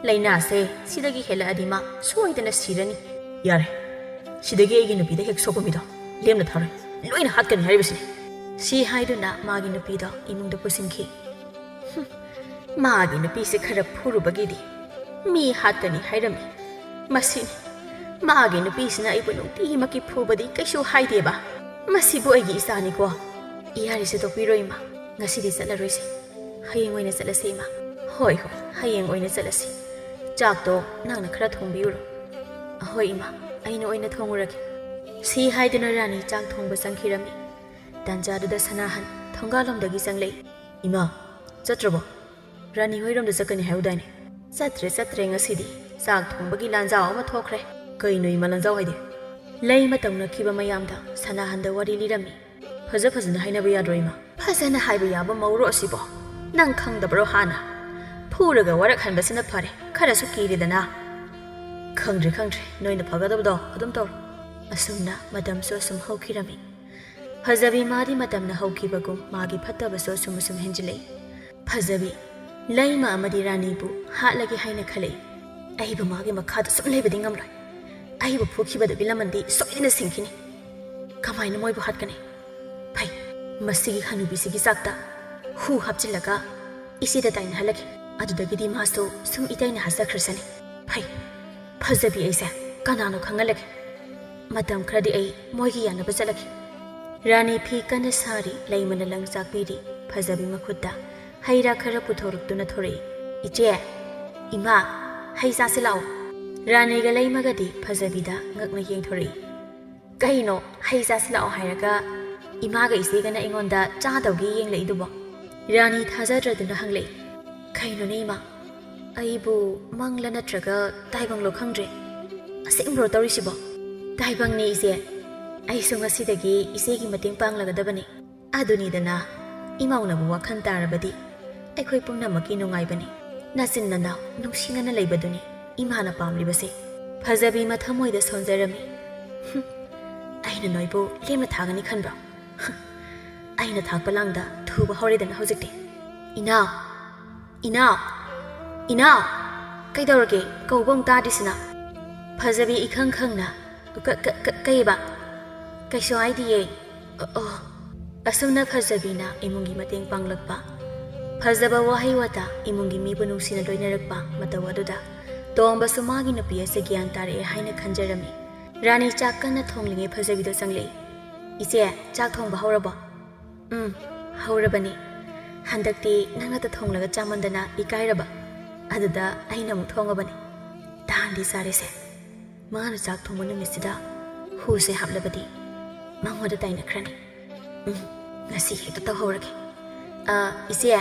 ꯂꯥꯏꯅꯥꯁꯦ ꯁꯤꯗꯒꯤ ꯍꯦꯜꯂꯛꯑꯗꯤ ꯃꯥ ꯁꯣꯏꯗꯅ ꯁꯤꯔꯅꯤ꯫ ꯌꯥꯔꯦ, ꯁꯤꯗꯒꯤ ꯑꯩꯒꯤ ꯅꯨꯄꯤꯗ ꯍꯦꯛ ꯁꯣꯛꯄ ꯃꯤꯗꯣ ꯂꯦꯝꯅ ꯊꯥꯔꯣꯏ, ꯂꯣꯏꯅ ꯍꯥꯠꯀꯅꯤ ꯍꯥꯏꯔꯤꯕꯁꯤꯅꯤ꯫ ꯁꯤ ꯍꯥꯏꯗꯨꯅ ꯃꯥꯒꯤ ꯅꯨꯄꯤꯗꯣ ꯏꯃꯨꯡꯗ ꯄꯨꯁꯤꯟꯈꯤ꯫ ꯍꯨꯝ, ꯃꯥꯒꯤ ꯅꯨꯄꯤꯁꯦ ꯈꯔ ꯐꯨꯔꯨꯕꯒꯤꯗꯤ ꯃꯤ ꯍꯥꯠꯀꯅꯤ ꯍꯥꯏꯔꯝꯃꯤ꯫ ꯃꯁꯤꯅꯤ, ꯃꯥꯒꯤ ꯅꯨꯄꯤꯁꯤꯅ ꯑꯩꯕꯨ ꯅꯨꯡꯇꯤꯃꯛꯀꯤ ꯐꯨꯕꯗꯤ ꯀꯩꯁꯨ ꯍꯥꯏꯗꯦꯕ꯫ ꯃꯁꯤꯕꯨ ꯑꯩꯒꯤ ꯏꯆꯥꯅꯤꯀꯣ꯫ ꯏꯌꯥꯔꯤꯁꯦ ꯇꯣꯛꯄꯤꯔꯣ ꯏꯃꯥ, ꯉꯁꯤꯗꯤ ꯆꯠꯂꯔꯣꯏꯁꯦ꯫ ꯍꯌꯦꯡ ꯑꯣꯏꯅ ꯆꯠꯂꯁꯤ ꯏꯃꯥ꯫ ꯍꯣꯏ, ꯍꯣꯏ, ꯍꯌꯦꯡ ꯑꯣꯏꯅ ꯆꯠꯂꯁꯤ꯫ ꯆꯥꯛꯇꯣ ꯅꯪꯅ ꯈꯔ ꯊꯣꯡꯕꯤꯌꯨꯔꯣ? ꯑꯍꯣꯏ ꯏꯃꯥ, ꯑꯩꯅ ꯑꯣꯏꯅ ꯊꯣꯡꯉꯨꯔꯒꯦ꯫ ꯁꯤ ꯍꯥꯏꯗꯨꯅ ꯔꯥꯅꯤ ꯆꯥꯛ ꯊꯣꯡꯕ ꯆꯪꯈꯤꯔꯝꯃꯤ꯫ ꯇꯥꯟꯖꯥꯗꯨꯗ ꯁꯅꯥꯍꯟ ꯊꯣꯡꯒꯥꯜꯂꯣꯝꯗꯒꯤ ꯆꯪꯂꯛꯏ꯫ ꯏꯃꯥ, ꯆꯠꯇ꯭ꯔꯕꯣ? ꯔꯥꯅꯤ ꯍꯣꯏꯔꯣꯝꯗ ꯆꯠꯀꯅꯤ ꯍꯥꯏꯍꯧꯗꯥꯏꯅꯦ? ꯆꯠꯇ꯭ꯔꯦ, ꯆꯠꯇ꯭ꯔꯦ ꯉꯁꯤꯗꯤ꯫ ꯆꯥꯛ ꯊꯣꯡꯕꯒꯤ ꯂꯥꯟꯖꯥꯎ ꯑꯃ ꯊꯣꯛꯈ꯭ꯔꯦ꯫ ꯀꯩꯅꯣ ꯏꯃꯥ, ꯂꯥꯟꯖꯥꯎ ꯍꯥꯏꯗꯤ? ꯂꯩꯃ ꯇꯧꯅꯈꯤꯕ ꯃꯌꯥꯝꯗ ꯁꯅꯥꯍꯟꯗ ꯋꯥꯔꯤ ꯂꯤꯔꯝꯃꯤ꯫ ꯐꯖ ꯐꯖꯅ ꯍꯥꯏꯅꯕ ꯌꯥꯗ꯭ꯔꯣ ꯏꯃꯥ? ꯐꯖꯅ ꯍꯥꯏꯕ ꯌꯥꯕ ꯃꯧꯔꯣ ꯑꯁꯤꯕꯣ? ꯅꯪ ꯈꯪꯗꯕ꯭ꯔꯣ ꯍꯥꯟꯅ? ꯐꯨꯔꯒ ꯋꯥꯔꯛꯍꯟꯕꯁꯤꯅ ꯐꯔꯦ, ꯈꯔꯁꯨ ꯀꯤꯔꯦꯗꯅ꯫ ꯈꯪꯗ꯭ꯔꯦ, ꯈꯪꯗ꯭ꯔꯦ, ꯅꯣꯏꯅ ꯐꯒꯗꯕꯗꯣ ꯑꯗꯨꯝ ꯇꯧꯔꯣ꯫ ꯑꯁꯨꯝꯅ ꯃꯇꯝꯁꯨ ꯑꯁꯨꯝ ꯍꯧꯈꯤꯔꯝꯃꯤ꯫ ꯐꯖꯕꯤ ꯃꯥꯗꯤ ꯃꯇꯝꯅ ꯍꯧꯈꯤꯕꯒꯨꯝ ꯃꯥꯒꯤ ꯐꯠꯇꯕꯁꯨ ꯑꯁꯨꯝ ꯑꯁꯨꯝ ꯍꯦꯟꯖꯤꯜꯂꯛꯏ꯫ ꯐꯖꯕꯤ, ꯂꯩꯃ ꯑꯃꯗꯤ ꯔꯥꯅꯤꯕꯨ ꯍꯥꯠꯂꯒꯦ ꯍꯥꯏꯅ ꯈꯜꯂꯛꯏ꯫ ꯑꯩꯕꯨ ꯃꯥꯒꯤ ꯃꯈꯥꯗ ꯁꯨꯝ ꯂꯩꯕꯗꯤ ꯉꯝꯂꯣꯏ꯫ ꯑꯩꯕꯨ ꯐꯨꯈꯤꯕꯗꯨꯒꯤ ꯂꯃꯟꯗꯤ ꯁꯣꯏꯗꯅ ꯁꯤꯡꯈꯤꯅꯤ꯫ ꯀꯃꯥꯏꯅ ꯃꯣꯏꯕꯨ ꯍꯥꯠꯀꯅꯤ? ꯐꯩ, ꯃꯁꯤꯒꯤ ꯍꯅꯨꯕꯤꯁꯤꯒꯤ ꯆꯥꯛꯇ ꯍꯨ ꯍꯥꯞꯆꯤꯜꯂꯒ ꯏꯆꯦꯗ ꯇꯥꯏꯅꯍꯜꯂꯒꯦ꯫ ꯑꯗꯨꯗꯒꯤꯗꯤ ꯃꯥꯁꯨ ꯁꯨꯝ ꯏꯇꯩꯅ ꯍꯥꯠꯆꯈ꯭ꯔꯁꯅꯤ꯫ ꯐꯩ, ꯐꯖꯕꯤ ꯑꯩꯁꯦ ꯀꯅꯥꯅꯣ ꯈꯪꯍꯜꯂꯒꯦ꯫ ꯃꯇꯝ ꯈꯔꯗꯤ ꯑꯩ ꯃꯣꯏꯒꯤ ꯌꯥꯅꯕ ꯆꯠꯂꯒꯦ꯫ ꯔꯥꯅꯤ ꯐꯤ ꯀꯟꯅ ꯁꯥꯔꯤ, ꯂꯩꯃꯅ ꯂꯪ ꯆꯥꯛꯄꯤꯔꯤ꯫ ꯐꯖꯕꯤ ꯃꯈꯨꯠꯇ ꯍꯩ ꯔꯥ ꯈꯔ ꯄꯨꯊꯣꯔꯛꯇꯨꯅ ꯊꯣꯔꯛꯏ꯫ "ꯏꯆꯦ, ꯏꯃꯥ, ꯍꯩ ꯆꯥꯁꯤ ꯂꯥꯛꯑꯣ꯫" ꯔꯥꯅꯤꯒ ꯂꯩꯃꯒꯗꯤ ꯐꯖꯕꯤꯗ ꯉꯛꯅ ꯌꯦꯡꯊꯣꯔꯛꯏ꯫ "ꯀꯩꯅꯣ, ꯍꯩ ꯆꯥꯁꯤ ꯂꯥꯛꯑꯣ ꯍꯥꯏꯔꯒ ꯏꯃꯥꯒ ꯏꯆꯦꯒꯅ ꯑꯩꯉꯣꯟꯗ ꯆꯥꯗꯧꯒꯤ ꯌꯦꯡꯂꯛꯏꯗꯨꯕꯣ?" ꯔꯥꯅꯤ ꯊꯥꯖꯗ꯭ꯔꯗꯨꯅ ꯍꯪꯂꯛꯏ꯫ "ꯀꯩꯅꯣꯅꯦ ꯏꯃꯥ, ꯑꯩꯕꯨ ꯃꯪꯂ ꯅꯠꯇ꯭ꯔꯒ ꯇꯥꯏꯕꯪꯂꯣ ꯈꯪꯗ꯭ꯔꯦ꯫ ꯑꯁꯦꯡꯕ꯭ꯔꯣ ꯇꯧꯔꯤꯁꯤꯕꯣ?" "ꯇꯥꯏꯕꯪꯅꯦ ꯏꯆꯦ꯫ ꯑꯩꯁꯨ ꯉꯁꯤꯗꯒꯤ ꯏꯆꯦꯒꯤ ꯃꯇꯦꯡ ꯄꯥꯡꯂꯒꯗꯕꯅꯦ꯫ ꯑꯗꯨꯅꯤꯗꯅ, ꯏꯃꯧꯅꯕꯨ ꯋꯥꯈꯜ ꯇꯥꯔꯕꯗꯤ ꯑꯩꯈꯣꯏ ꯄꯨꯝꯅꯃꯛꯀꯤ ꯅꯨꯡꯉꯥꯏꯕꯅꯤ꯫ ꯅꯆꯤꯟ ꯅꯅꯥꯎ ꯅꯨꯡꯁꯤꯅꯅ ꯂꯩꯕꯗꯨꯅꯤ ꯏꯃꯥꯅ ꯄꯥꯝꯂꯤꯕꯁꯦ꯫" ꯐꯖꯕꯤ ꯃꯊꯃꯣꯏꯗ ꯁꯣꯟꯖꯔꯝꯃꯤ꯫ "ꯍꯨꯝ, ꯑꯩꯅ ꯅꯣꯏꯕꯨ ꯂꯦꯝꯅ ꯊꯥꯒꯅꯤ ꯈꯟꯕ꯭ꯔꯣ? ꯑꯩꯅ ꯊꯥꯛꯄ ꯂꯥꯡꯗ ꯊꯨꯕ ꯍꯧꯔꯦꯗꯅ ꯍꯧꯖꯤꯛꯇꯤ꯫ "ꯏꯅꯥꯎ! ꯏꯅꯥꯎ! ꯏꯅꯥꯎ!" "ꯀꯩꯗꯧꯔꯒꯦ? ꯀꯧꯕ ꯑꯃꯨꯛ ꯇꯥꯗ꯭ꯔꯤꯁꯤꯅ?" ꯐꯖꯕꯤ ꯏꯈꯪ ꯈꯪꯅ, "ꯀ-, ꯀ-, ꯀ-, ꯀꯩꯕ?" "ꯀꯩꯁꯨ ꯍꯥꯏꯗꯤꯌꯦ꯫ ꯑ-, ꯑꯣ꯫" ꯑꯁꯨꯝꯅ ꯐꯖꯕꯤꯅ ꯏꯃꯨꯡꯒꯤ ꯃꯇꯦꯡ ꯄꯥꯡꯂꯛꯄ, ꯐꯖꯕ ꯋꯥꯍꯩ ꯋꯥꯇꯥ, ꯏꯃꯨꯡꯒꯤ ꯃꯤꯕꯨ ꯅꯨꯡꯁꯤꯅ ꯂꯣꯏꯅꯔꯛꯄ ꯃꯇꯧ ꯑꯗꯨꯗ ꯇꯣꯝꯕꯁꯨ ꯃꯥꯒꯤ ꯅꯨꯄꯤ ꯑꯁꯤ ꯒ꯭ꯌꯥꯟ ꯇꯥꯔꯛꯑꯦ ꯍꯥꯏꯅ ꯈꯟꯖꯔꯝꯃꯤ꯫ ꯔꯥꯅꯤ ꯆꯥꯛ ꯀꯟꯅ ꯊꯣꯡꯂꯤꯉꯩ ꯐꯖꯕꯤꯗꯣ ꯆꯪꯂꯛꯏ꯫ "ꯏꯆꯦ, ꯆꯥꯛ ꯊꯣꯡꯕ ꯍꯧꯔꯕꯣ?" "ꯎꯝ, ꯍꯧꯔꯕꯅꯤ꯫ ꯍꯟꯗꯛꯇꯤ ꯅꯪꯅꯇ ꯊꯣꯡꯂꯒ ꯆꯥꯃꯟꯗꯅ ꯏꯀꯥꯏꯔꯕ꯫ ꯑꯗꯨꯗ ꯑꯩꯅ ꯑꯃꯨꯛ ꯊꯣꯡꯉꯕꯅꯤ꯫ ꯇꯥꯟꯗꯤ ꯆꯥꯔꯦꯁꯦ꯫ ꯃꯥꯅ ꯆꯥꯛ ꯊꯣꯡꯕ ꯅꯨꯃꯤꯠꯁꯤꯗ ꯍꯨꯁꯦ ꯍꯥꯞꯂꯕꯗꯤ ꯃꯉꯣꯟꯗ ꯇꯥꯏꯅꯈ꯭ꯔꯅꯤ꯫ ꯎꯝ, ꯉꯁꯤ ꯍꯦꯛꯇ ꯇꯧꯍꯧꯔꯒꯦ꯫ ꯑ, ꯏꯆꯦ,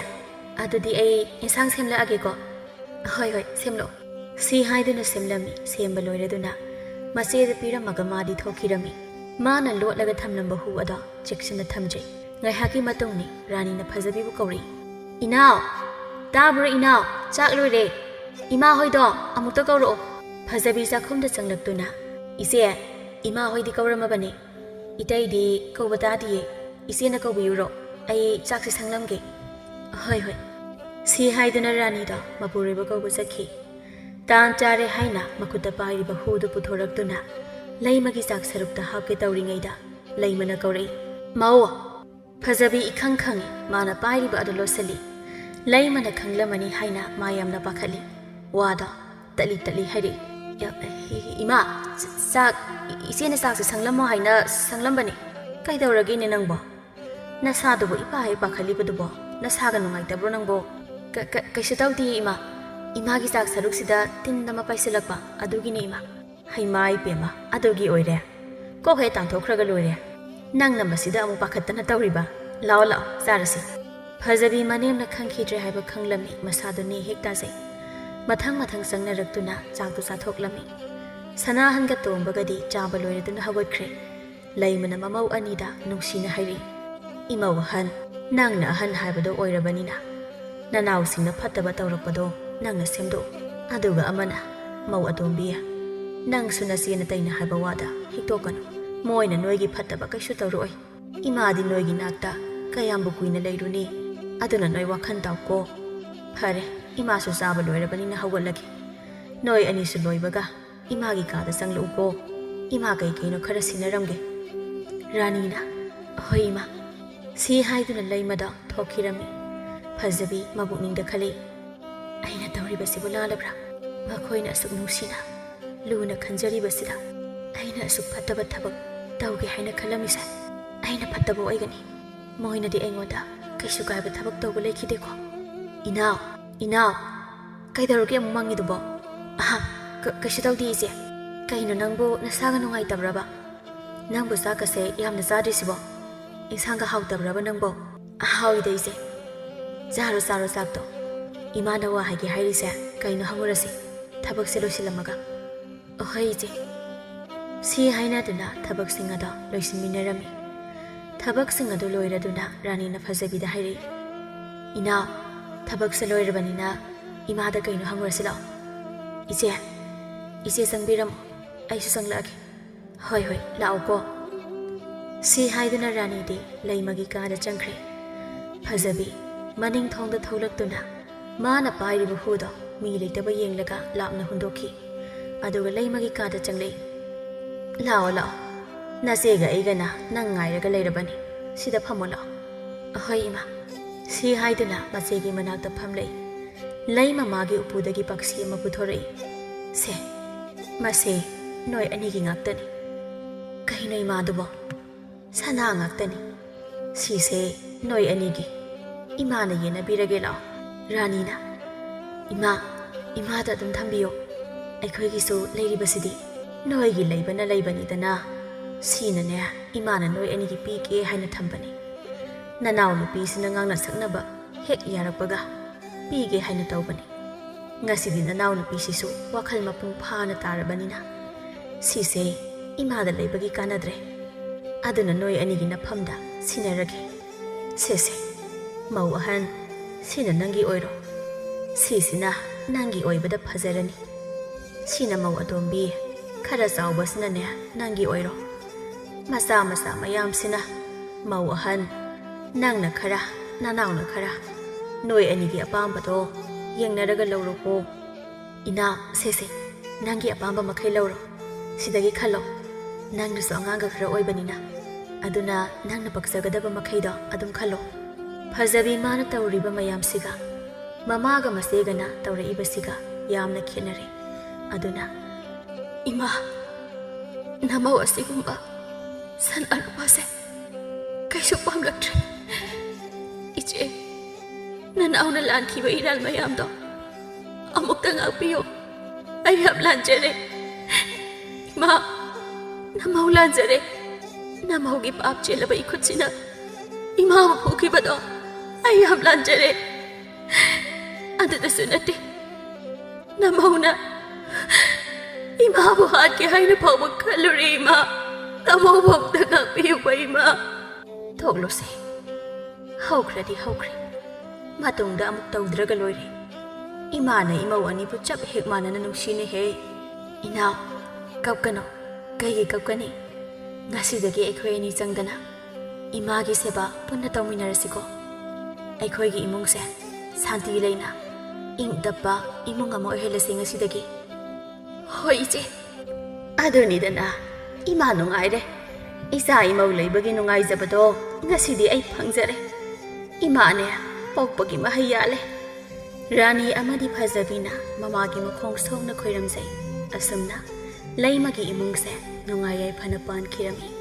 ꯑꯗꯨꯗꯤ ꯑꯩ ꯏꯟꯁꯥꯡ ꯁꯦꯝꯂꯛꯑꯒꯦꯀꯣ꯫" "ꯍꯣꯏ, ꯍꯣꯏ, ꯁꯦꯝꯂꯛꯑꯣ꯫" ꯁꯤ ꯍꯥꯏꯗꯨꯅ ꯁꯦꯝꯂꯝꯃꯤ꯫ ꯁꯦꯝꯕ ꯂꯣꯏꯔꯗꯨꯅ ꯃꯆꯦꯗ ꯄꯤꯔꯝꯃꯒ ꯃꯥꯗꯤ ꯊꯣꯛꯈꯤꯔꯝꯃꯤ꯫ ꯃꯥꯅ ꯂꯣꯠꯂꯒ ꯊꯝꯂꯝꯕ ꯍꯨ ꯑꯗꯣ ꯆꯦꯛꯁꯤꯟꯅ ꯊꯝꯖꯩ꯫ ꯉꯥꯏꯍꯥꯛꯀꯤ ꯃꯇꯨꯡꯅꯤ ꯔꯥꯅꯤꯅ ꯐꯖꯕꯤꯕꯨ ꯀꯧꯔꯛꯏ꯫ "ꯏꯅꯥꯎ! ꯇꯥꯕ꯭ꯔꯣ ꯏꯅꯥꯎ? ꯆꯥꯛ ꯂꯣꯏꯔꯦ꯫ ꯏꯃꯥ ꯍꯣꯏꯗꯣ ꯑꯃꯨꯛꯇ ꯀꯧꯔꯛꯑꯣ꯫" ꯐꯖꯕꯤ ꯆꯥꯛꯈꯨꯝꯗ ꯆꯪꯂꯛꯇꯨꯅ, "ꯏꯆꯦ, ꯏꯃꯥ ꯍꯣꯏꯗꯤ ꯀꯧꯔꯝꯃꯕꯅꯦ꯫ ꯏꯇꯩꯗꯤ ꯀꯧꯕ ꯇꯥꯗꯤꯌꯦ꯫ ꯏꯆꯦꯅ ꯀꯧꯕꯤꯌꯨꯔꯣ? ꯑꯩ ꯆꯥꯛꯁꯤ ꯁꯪꯂꯝꯒꯦ꯫" "ꯍꯣꯏ, ꯍꯣꯏ꯫" ꯁꯤ ꯍꯥꯏꯗꯨꯅ ꯔꯥꯅꯤꯗꯣ ꯃꯄꯨꯔꯣꯏꯕ ꯀꯧꯕ ꯆꯠꯈꯤ꯫ ꯇꯥꯟ ꯆꯥꯔꯦ ꯍꯥꯏꯅ ꯃꯈꯨꯠꯇ ꯄꯥꯏꯔꯤꯕ ꯍꯨꯗꯨ ꯄꯨꯊꯣꯔꯛꯇꯨꯅ ꯂꯩꯃꯒꯤ ꯆꯥꯛ ꯁꯔꯨꯛꯇ ꯍꯥꯞꯀꯦ ꯇꯧꯔꯤꯉꯩꯗ ꯂꯩꯃꯅ ꯀꯧꯔꯛꯏ, "ꯃꯧ!" ꯐꯖꯕꯤ ꯏꯈꯪ ꯈꯪꯏ ꯃꯥꯅ ꯄꯥꯏꯔꯤꯕ ꯑꯗꯨ ꯂꯣꯠꯁꯤꯜꯂꯤ꯫ ꯂꯩꯃꯅ ꯈꯪꯂꯝꯃꯅꯤ ꯍꯥꯏꯅ ꯃꯥ ꯌꯥꯝꯅ ꯄꯥꯈꯠꯂꯤ꯫ ꯋꯥꯗꯣ ꯇꯠꯂꯤ ꯇꯠꯂꯤ ꯍꯥꯏꯔꯛꯏ꯫ "ꯏ-, ꯏꯃꯥ, ꯆ-, ꯆꯥꯛ, ꯏ-, ꯏꯆꯦꯅ ꯆꯥꯛꯁꯦ ꯁꯪꯂꯝꯃꯣ ꯍꯥꯏꯅ ꯁꯪꯂꯝꯕꯅꯤ꯫ ꯀꯩꯗꯧꯔꯒꯦꯅꯦ ꯅꯪꯕꯣ? ꯅꯁꯥꯗꯨꯕꯨ ꯏꯄꯥ ꯍꯦꯛ ꯄꯥꯈꯠꯂꯤꯕꯗꯨꯕꯣ? ꯅꯁꯥꯒ ꯅꯨꯡꯉꯥꯏꯇꯕ꯭ꯔꯣ ꯅꯪꯕꯣ?" "ꯀ-, ꯀ-, ꯀꯩꯁꯨ ꯇꯧꯗꯤꯌꯦ ꯏꯃꯥ꯫ ꯏꯃꯥꯒꯤ ꯆꯥꯛ ꯁꯔꯨꯛꯁꯤꯗ ꯇꯤꯟ ꯑꯃ ꯄꯥꯏꯁꯤꯜꯂꯛꯄ ꯑꯗꯨꯒꯤꯅꯦ ꯏꯃꯥ꯫" "ꯍꯩꯃꯥ ꯏꯄꯦꯝꯃ, ꯑꯗꯨꯒꯤ ꯑꯣꯏꯔꯦ? ꯀꯣꯛ ꯍꯦꯛ ꯇꯥꯟꯊꯣꯛꯈ꯭ꯔꯒ ꯂꯣꯏꯔꯦ꯫ ꯅꯪꯅ ꯃꯁꯤꯗ ꯑꯃꯨꯛ ꯄꯥꯈꯠꯇꯅ ꯇꯧꯔꯤꯕ? ꯂꯥꯛꯑꯣ, ꯂꯥꯛꯑꯣ, ꯆꯥꯔꯁꯤ꯫" ꯐꯖꯕꯤ ꯃꯅꯦꯝꯅ ꯈꯪꯈꯤꯗ꯭ꯔꯦ ꯍꯥꯏꯕ ꯈꯪꯂꯝꯃꯤ꯫ ꯃꯁꯥꯗꯨ ꯅꯦ ꯍꯦꯛ ꯇꯥꯖꯩ꯫ ꯃꯊꯪ ꯃꯊꯪ ꯆꯪꯅꯔꯛꯇꯨꯅ ꯆꯥꯛꯇꯨ ꯆꯥꯊꯣꯛꯂꯝꯃꯤ꯫ ꯁꯅꯥꯍꯟꯒ ꯇꯣꯝꯕꯒꯗꯤ ꯆꯥꯕ ꯂꯣꯏꯔꯗꯨꯅ ꯍꯧꯒꯠꯈ꯭ꯔꯦ꯫ ꯂꯩꯃꯅ ꯃꯃꯧ ꯑꯅꯤꯗ ꯅꯨꯡꯁꯤꯅ ꯍꯥꯏꯔꯛꯏ, "ꯏꯃꯧ ꯑꯍꯟ, ꯅꯪꯅ ꯑꯍꯟ ꯍꯥꯏꯕꯗꯣ ꯑꯣꯏꯔꯕꯅꯤꯅ, ꯅꯅꯥꯎꯁꯤꯡꯅ ꯐꯠꯇꯕ ꯇꯧꯔꯛꯄꯗꯣ ꯅꯪꯅ ꯁꯦꯝꯗꯣꯛꯎ꯫ ꯑꯗꯨꯒ ꯑꯃꯅ, ꯃꯧ ꯑꯇꯣꯝꯕꯤ, ꯅꯪꯁꯨ ꯅꯆꯦꯅ ꯇꯩꯅ ꯍꯥꯏꯕ ꯋꯥꯗ ꯍꯤꯛꯇꯣꯛꯀꯅꯨ꯫ ꯃꯣꯏꯅ ꯅꯣꯏꯒꯤ ꯐꯠꯇꯕ ꯀꯩꯁꯨ ꯇꯧꯔꯛꯑꯣꯏ꯫ ꯏꯃꯥꯗꯤ ꯅꯣꯏꯒꯤ ꯅꯥꯛꯇ ꯀꯌꯥꯝꯕꯨ ꯀꯨꯏꯅ ꯂꯩꯔꯨꯅꯤ? ꯑꯗꯨꯅ ꯅꯣꯏ ꯋꯥꯈꯜ ꯇꯥꯎꯀꯣ꯫ ꯐꯔꯦ, ꯏꯃꯥꯁꯨ ꯆꯥꯕ ꯂꯣꯏꯔꯕꯅꯤꯅ ꯍꯧꯒꯠꯂꯒꯦ꯫ ꯅꯣꯏ ꯑꯅꯤꯁꯨ ꯂꯣꯏꯕꯒ ꯏꯃꯥꯒꯤ ꯀꯥꯗ ꯆꯪꯂꯛꯎꯀꯣ꯫ ꯏꯃꯥ ꯀꯩ ꯀꯩꯅꯣ ꯈꯔ ꯁꯤꯟꯅꯔꯝꯒꯦ꯫ ꯔꯥꯅꯤꯅ, "ꯍꯣꯏ ꯏꯃꯥ"꯫ ꯁꯤ ꯍꯥꯏꯗꯨꯅ ꯂꯩꯃꯗ ꯊꯣꯛꯈꯤꯔꯝꯃꯤ꯫ ꯐꯖꯕꯤ ꯃꯕꯨꯛꯅꯤꯡꯗ ꯈꯜꯂꯤ, "ꯑꯩꯅ ꯇꯧꯔꯤꯕꯁꯤꯕꯨ ꯂꯥꯜꯂꯕ꯭ꯔꯥ? ꯃꯈꯣꯏꯅ ꯑꯁꯨꯛ ꯅꯨꯡꯁꯤꯅ, ꯂꯨꯅ ꯈꯟꯖꯔꯤꯕꯁꯤꯗ ꯑꯩꯅ ꯑꯁꯨꯛ ꯐꯠꯇꯕ ꯊꯕꯛ ꯇꯧꯒꯦ ꯍꯥꯏꯅ ꯈꯜꯂꯝꯃꯤꯁꯦ ꯑꯩꯅ ꯐꯠꯇꯕ ꯑꯣꯏꯒꯅꯤ꯫ ꯃꯣꯏꯅꯗꯤ ꯑꯩꯉꯣꯟꯗ ꯀꯩꯁꯨ ꯀꯥꯏꯕ ꯊꯕꯛ ꯇꯧꯕ ꯂꯩꯈꯤꯗꯦꯀꯣ꯫ ꯏꯅꯥꯎ, ꯏꯅꯥꯎ, ꯀꯩꯗꯧꯔꯒꯦ ꯑꯃꯨꯛ ꯃꯪꯉꯤꯗꯨꯕꯣ?" "ꯑꯍꯥ, ꯀ-, ꯀꯩꯁꯨ ꯇꯧꯗꯦ ꯏꯆꯦ꯫ ꯀꯩꯅꯣ ꯅꯪꯕꯨ ꯅꯁꯥꯒ ꯅꯨꯡꯉꯥꯏꯇꯕ꯭ꯔꯕ? ꯅꯪꯕꯨ ꯆꯥꯛꯀꯁꯦ ꯌꯥꯝꯅ ꯆꯥꯗ꯭ꯔꯤꯁꯤꯕꯣ? ꯏꯟꯁꯥꯡꯒ ꯍꯥꯎꯇꯕ꯭ꯔꯕ ꯅꯪꯕꯣ?" "ꯍꯥꯎꯏꯗ ꯏꯆꯦ꯫ ꯆꯥꯔꯣ, ꯆꯥꯔꯣ ꯆꯥꯛꯇꯣ꯫ ꯏꯃꯥꯅ ꯋꯥ ꯍꯥꯏꯒꯦ ꯍꯥꯏꯔꯤꯁꯦ ꯀꯩꯅꯣ ꯍꯪꯉꯨꯔꯁꯤ, ꯊꯕꯛꯁꯦ ꯂꯣꯏꯁꯤꯜꯂꯝꯃꯒ꯫" "ꯑꯍꯣꯏ ꯏꯆꯦ"꯫ ꯁꯤ ꯍꯥꯏꯅꯗꯨꯅ ꯊꯕꯛꯁꯤꯡ ꯑꯗꯣ ꯂꯣꯏꯁꯤꯟꯃꯤꯟꯅꯔꯝꯃꯤ꯫ ꯊꯕꯛꯁꯤꯡ ꯑꯗꯨ ꯂꯣꯏꯔꯗꯨꯅ ꯔꯥꯅꯤꯅ ꯐꯖꯕꯤꯗ ꯍꯥꯏꯔꯛꯏ, "ꯏꯅꯥꯎ, ꯊꯕꯛꯁꯦ ꯂꯣꯏꯔꯕꯅꯤꯅ ꯏꯃꯥꯗ ꯀꯩꯅꯣ ꯍꯪꯉꯨꯔꯁꯤ ꯂꯥꯛꯑꯣ꯫ ꯏꯆꯦ, ꯏꯆꯦ ꯆꯪꯕꯤꯔꯝꯃꯣ, ꯑꯩꯁꯨ ꯆꯪꯂꯛꯑꯒꯦ"꯫ "ꯍꯣꯏ, ꯍꯣꯏ, ꯂꯥꯛꯑꯣꯀꯣ"꯫ ꯁꯤ ꯍꯥꯏꯗꯨꯅ ꯔꯥꯅꯤꯗꯤ ꯂꯩꯃꯒꯤ ꯀꯥꯗ ꯆꯪꯈ꯭ꯔꯦ꯫ ꯐꯖꯕꯤ ꯃꯅꯤꯡ ꯊꯣꯡꯗ ꯊꯣꯛꯂꯛꯇꯨꯅ ꯃꯥꯅ ꯄꯥꯏꯔꯤꯕ ꯍꯨꯗꯣ ꯃꯤ ꯂꯩꯇꯕ ꯌꯦꯡꯂꯒ ꯂꯥꯞꯅ ꯍꯨꯟꯗꯣꯛꯈꯤ꯫ ꯑꯗꯨꯒ ꯂꯩꯃꯒꯤ ꯀꯥꯗ ꯆꯪꯂꯛꯏ꯫ "ꯂꯥꯛꯑꯣ, ꯂꯥꯛꯑꯣ, ꯅꯆꯦꯒ ꯑꯩꯒꯅ ꯅꯪ ꯉꯥꯏꯔꯒ ꯂꯩꯔꯕꯅꯤ꯫ ꯁꯤꯗ ꯐꯝꯃꯣ ꯂꯥꯛꯑꯣ"꯫ "ꯑꯍꯣꯏ ꯏꯃꯥ"꯫ ꯁꯤ ꯍꯥꯏꯗꯨꯅ ꯃꯆꯦꯒꯤ ꯃꯅꯥꯛꯇ ꯐꯝꯂꯛꯏ꯫ ꯂꯩꯃ ꯃꯥꯒꯤ ꯎꯄꯨꯗꯒꯤ ꯄꯥꯛꯁꯤ ꯑꯃ ꯄꯨꯊꯣꯔꯛꯏ꯫ "ꯁꯦ, ꯃꯁꯦ ꯅꯣꯏ ꯑꯅꯤꯒꯤ ꯉꯥꯛꯇꯅꯤ"꯫ "ꯀꯩꯅꯣ ꯏꯃꯥꯗꯨꯕꯣ?" "ꯁꯅꯥ ꯉꯥꯛꯇꯅꯤ꯫ ꯁꯤꯁꯦ ꯅꯣꯏ ꯑꯅꯤꯒꯤ꯫ ꯏꯃꯥꯅ ꯌꯦꯟꯅꯕꯤꯔꯒꯦ ꯂꯥꯛꯑꯣ"꯫ ꯔꯥꯅꯤꯅ, "ꯏꯃꯥ, ꯏꯃꯥꯗ ꯑꯗꯨꯝ ꯊꯝꯕꯤꯌꯣ꯫ ꯑꯩꯈꯣꯏꯒꯤꯁꯨ ꯂꯩꯔꯤꯕꯁꯤꯗꯤ ꯅꯣꯏꯒꯤ ꯂꯩꯕꯅ ꯂꯩꯕꯅꯤꯗꯅ꯫ ꯁꯤꯅꯅꯦ ꯏꯃꯥꯅ ꯅꯣꯏ ꯑꯅꯤꯒꯤ ꯄꯤꯒꯦ ꯍꯥꯏꯅ ꯊꯝꯕꯅꯤ꯫ ꯅꯅꯥꯎ ꯅꯨꯄꯤꯁꯤꯅ ꯉꯥꯡꯅ ꯁꯛꯅꯕ ꯍꯦꯛ ꯌꯥꯔꯛꯄꯒ ꯄꯤꯒꯦ ꯍꯥꯏꯅ ꯇꯧꯕꯅꯤ꯫ ꯉꯁꯤꯗꯤ ꯅꯅꯥꯎ ꯅꯨꯄꯤꯁꯤꯁꯨ ꯋꯥꯈꯜ ꯃꯄꯨꯡ ꯐꯥꯅ ꯇꯥꯔꯕꯅꯤꯅ ꯁꯤꯁꯦ ꯏꯃꯥꯗ ꯂꯩꯕꯒꯤ ꯀꯥꯟꯅꯗ꯭ꯔꯦ꯫ ꯑꯗꯨꯅ ꯅꯣꯏ ꯑꯅꯤꯒꯤ ꯅꯐꯝꯗ ꯁꯤꯟꯅꯔꯒꯦ꯫ ꯁꯦꯁꯦ, ꯃꯧ ꯑꯍꯟ, ꯁꯤꯅ ꯅꯪꯒꯤ ꯑꯣꯏꯔꯣ꯫ ꯁꯤꯁꯤꯅ ꯅꯪꯒꯤ ꯑꯣꯏꯕꯗ ꯐꯖꯔꯅꯤ꯫ ꯁꯤꯅ ꯃꯧ ꯑꯇꯣꯝꯕꯤ, ꯈꯔ ꯆꯥꯎꯕꯁꯤꯅꯅꯦ ꯅꯪꯒꯤ ꯑꯣꯏꯔꯣ"꯫ ꯃꯆꯥ ꯃꯆꯥ ꯃꯌꯥꯝꯁꯤꯅ, ꯃꯧ ꯑꯍꯟ, ꯅꯪꯅ ꯈꯔ, ꯅꯅꯥꯎꯅ ꯈꯔ, ꯅꯣꯏ ꯑꯅꯤꯒꯤ ꯑꯄꯥꯝꯕꯗꯣ ꯌꯦꯡꯅꯔꯒ ꯂꯧꯔꯣꯀꯣ꯫ ꯏꯅꯥꯎ, ꯁꯦ ꯁꯦ, ꯅꯪꯒꯤ ꯑꯄꯥꯝꯕ ꯃꯈꯩ ꯂꯧꯔꯣ꯫ ꯁꯤꯗꯒꯤ ꯈꯜꯂꯣ꯫ ꯅꯪꯅꯁꯨ ꯑꯉꯥꯡꯒ ꯈꯔ ꯑꯣꯏꯕꯅꯤꯅ, ꯑꯗꯨꯅ ꯅꯪꯅ ꯄꯛꯆꯒꯗꯕ ꯃꯈꯩꯗꯣ ꯑꯗꯨꯝ ꯈꯜꯂꯣ꯫ ꯐꯖꯕꯤ, ꯃꯥꯅ ꯇꯧꯔꯤꯕ ꯃꯌꯥꯝꯁꯤꯒ ꯃꯃꯥꯒ ꯃꯆꯦꯒꯅ ꯇꯧꯔꯛꯏꯕꯁꯤꯒ ꯌꯥꯝꯅ ꯈꯦꯠꯅꯔꯦ꯫ ꯑꯗꯨꯅ, ꯏꯃꯥ, ꯅꯃꯧ ꯑꯁꯤꯒꯨꯝꯕ ꯁꯟ ꯑꯔꯨꯕꯁꯦ ꯀꯩꯁꯨ ꯄꯥꯝꯂꯛꯇ꯭ꯔꯦ꯫ ꯏꯆꯦ, ꯅꯅꯥꯎꯅ ꯂꯥꯟꯈꯤꯕ ꯏꯔꯥꯜ ꯃꯌꯥꯝꯗꯣ ꯑꯃꯨꯛꯇ ꯉꯥꯛꯄꯤꯌꯨ꯫ ꯑꯩ ꯌꯥꯝ ꯂꯥꯟꯖꯔꯦ꯫ ꯏꯃꯥ, ꯅꯃꯧ ꯂꯥꯟꯖꯔꯦ꯫ ꯅꯃꯧꯒꯤ ꯄꯥꯞ ꯆꯦꯜꯂꯕ ꯏꯈꯨꯠꯁꯤꯅ ꯏꯃꯥꯕꯨ ꯐꯨꯈꯤꯕꯗꯣ ꯑꯩ ꯌꯥꯝ ꯂꯥꯟꯖꯔꯦ꯫ ꯑꯗꯨꯗꯁꯨ ꯅꯠꯇꯦ, ꯅꯃꯧꯅ ꯏꯃꯥꯕꯨ ꯍꯥꯠꯀꯦ ꯍꯥꯏꯅ ꯐꯥꯎꯕ ꯈꯜꯂꯨꯔꯦ, ꯏꯃꯥ꯫ ꯅꯃꯧꯕꯨ ꯑꯝꯇ ꯉꯥꯛꯄꯤꯌꯨꯕ, ꯏꯃꯥ꯫ ꯇꯣꯛꯂꯣꯁꯦ꯫ ꯍꯧꯈ꯭ꯔꯗꯤ ꯍꯧꯈ꯭ꯔꯦ꯫ ꯃꯇꯨꯡꯗ ꯑꯃꯨꯛ ꯇꯧꯗ꯭ꯔꯒ ꯂꯣꯏꯔꯦ꯫ ꯏꯃꯥꯅ ꯏꯃꯧ ꯑꯅꯤꯕꯨ ꯆꯞ ꯍꯦꯛ ꯃꯥꯟꯅꯅ ꯅꯨꯡꯁꯤꯅꯦꯍꯦ꯫ ꯏꯅꯥꯎ, ꯀꯞꯀꯅꯨ꯫ ꯀꯩꯒꯤ ꯀꯞꯀꯅꯤ? ꯉꯁꯤꯗꯒꯤ ꯑꯩꯈꯣꯏ ꯑꯅꯤ ꯆꯪꯗꯅ ꯏꯃꯥꯒꯤ ꯁꯦꯕꯥ ꯄꯨꯟꯅ ꯇꯧꯃꯤꯟꯅꯔꯁꯤꯀꯣ꯫ ꯑꯩꯈꯣꯏꯒꯤ ꯏꯃꯨꯡꯁꯦ ꯁꯥꯟꯇꯤ ꯂꯩꯅ, ꯏꯪ ꯇꯞꯄ ꯏꯃꯨꯡ ꯑꯃ ꯑꯣꯏꯍꯜꯂꯁꯤ ꯉꯁꯤꯗꯒꯤ꯫ ꯍꯣꯏ, ꯏꯆꯦ꯫ ꯑꯗꯨꯅꯤꯗꯅ, ꯏꯃꯥ ꯅꯨꯡꯉꯥꯏꯔꯦ꯫ ꯏꯆꯥ ꯏꯃꯧ ꯂꯩꯕꯒꯤ ꯅꯨꯡꯉꯥꯏꯖꯕꯗꯣ ꯉꯁꯤꯗꯤ ꯑꯩ ꯐꯪꯖꯔꯦ꯫ ꯏꯃꯥꯅꯦ, ꯄꯣꯛꯄꯒꯤ ꯃꯍꯩ ꯌꯥꯜꯂꯦ꯫ ꯔꯥꯅꯤ ꯑꯃꯗꯤ ꯐꯖꯕꯤꯅ ꯃꯃꯥꯒꯤ ꯃꯈꯣꯡ ꯁꯣꯛꯅ ꯈꯣꯏꯔꯝꯖꯩ꯫ ꯑꯁꯨꯝꯅ ꯂꯩꯃꯒꯤ ꯏꯃꯨꯡꯁꯦ ꯅꯨꯡꯉꯥꯏ ꯌꯥꯏꯐꯅ ꯄꯥꯟꯈꯤꯔꯝꯃꯤ꯫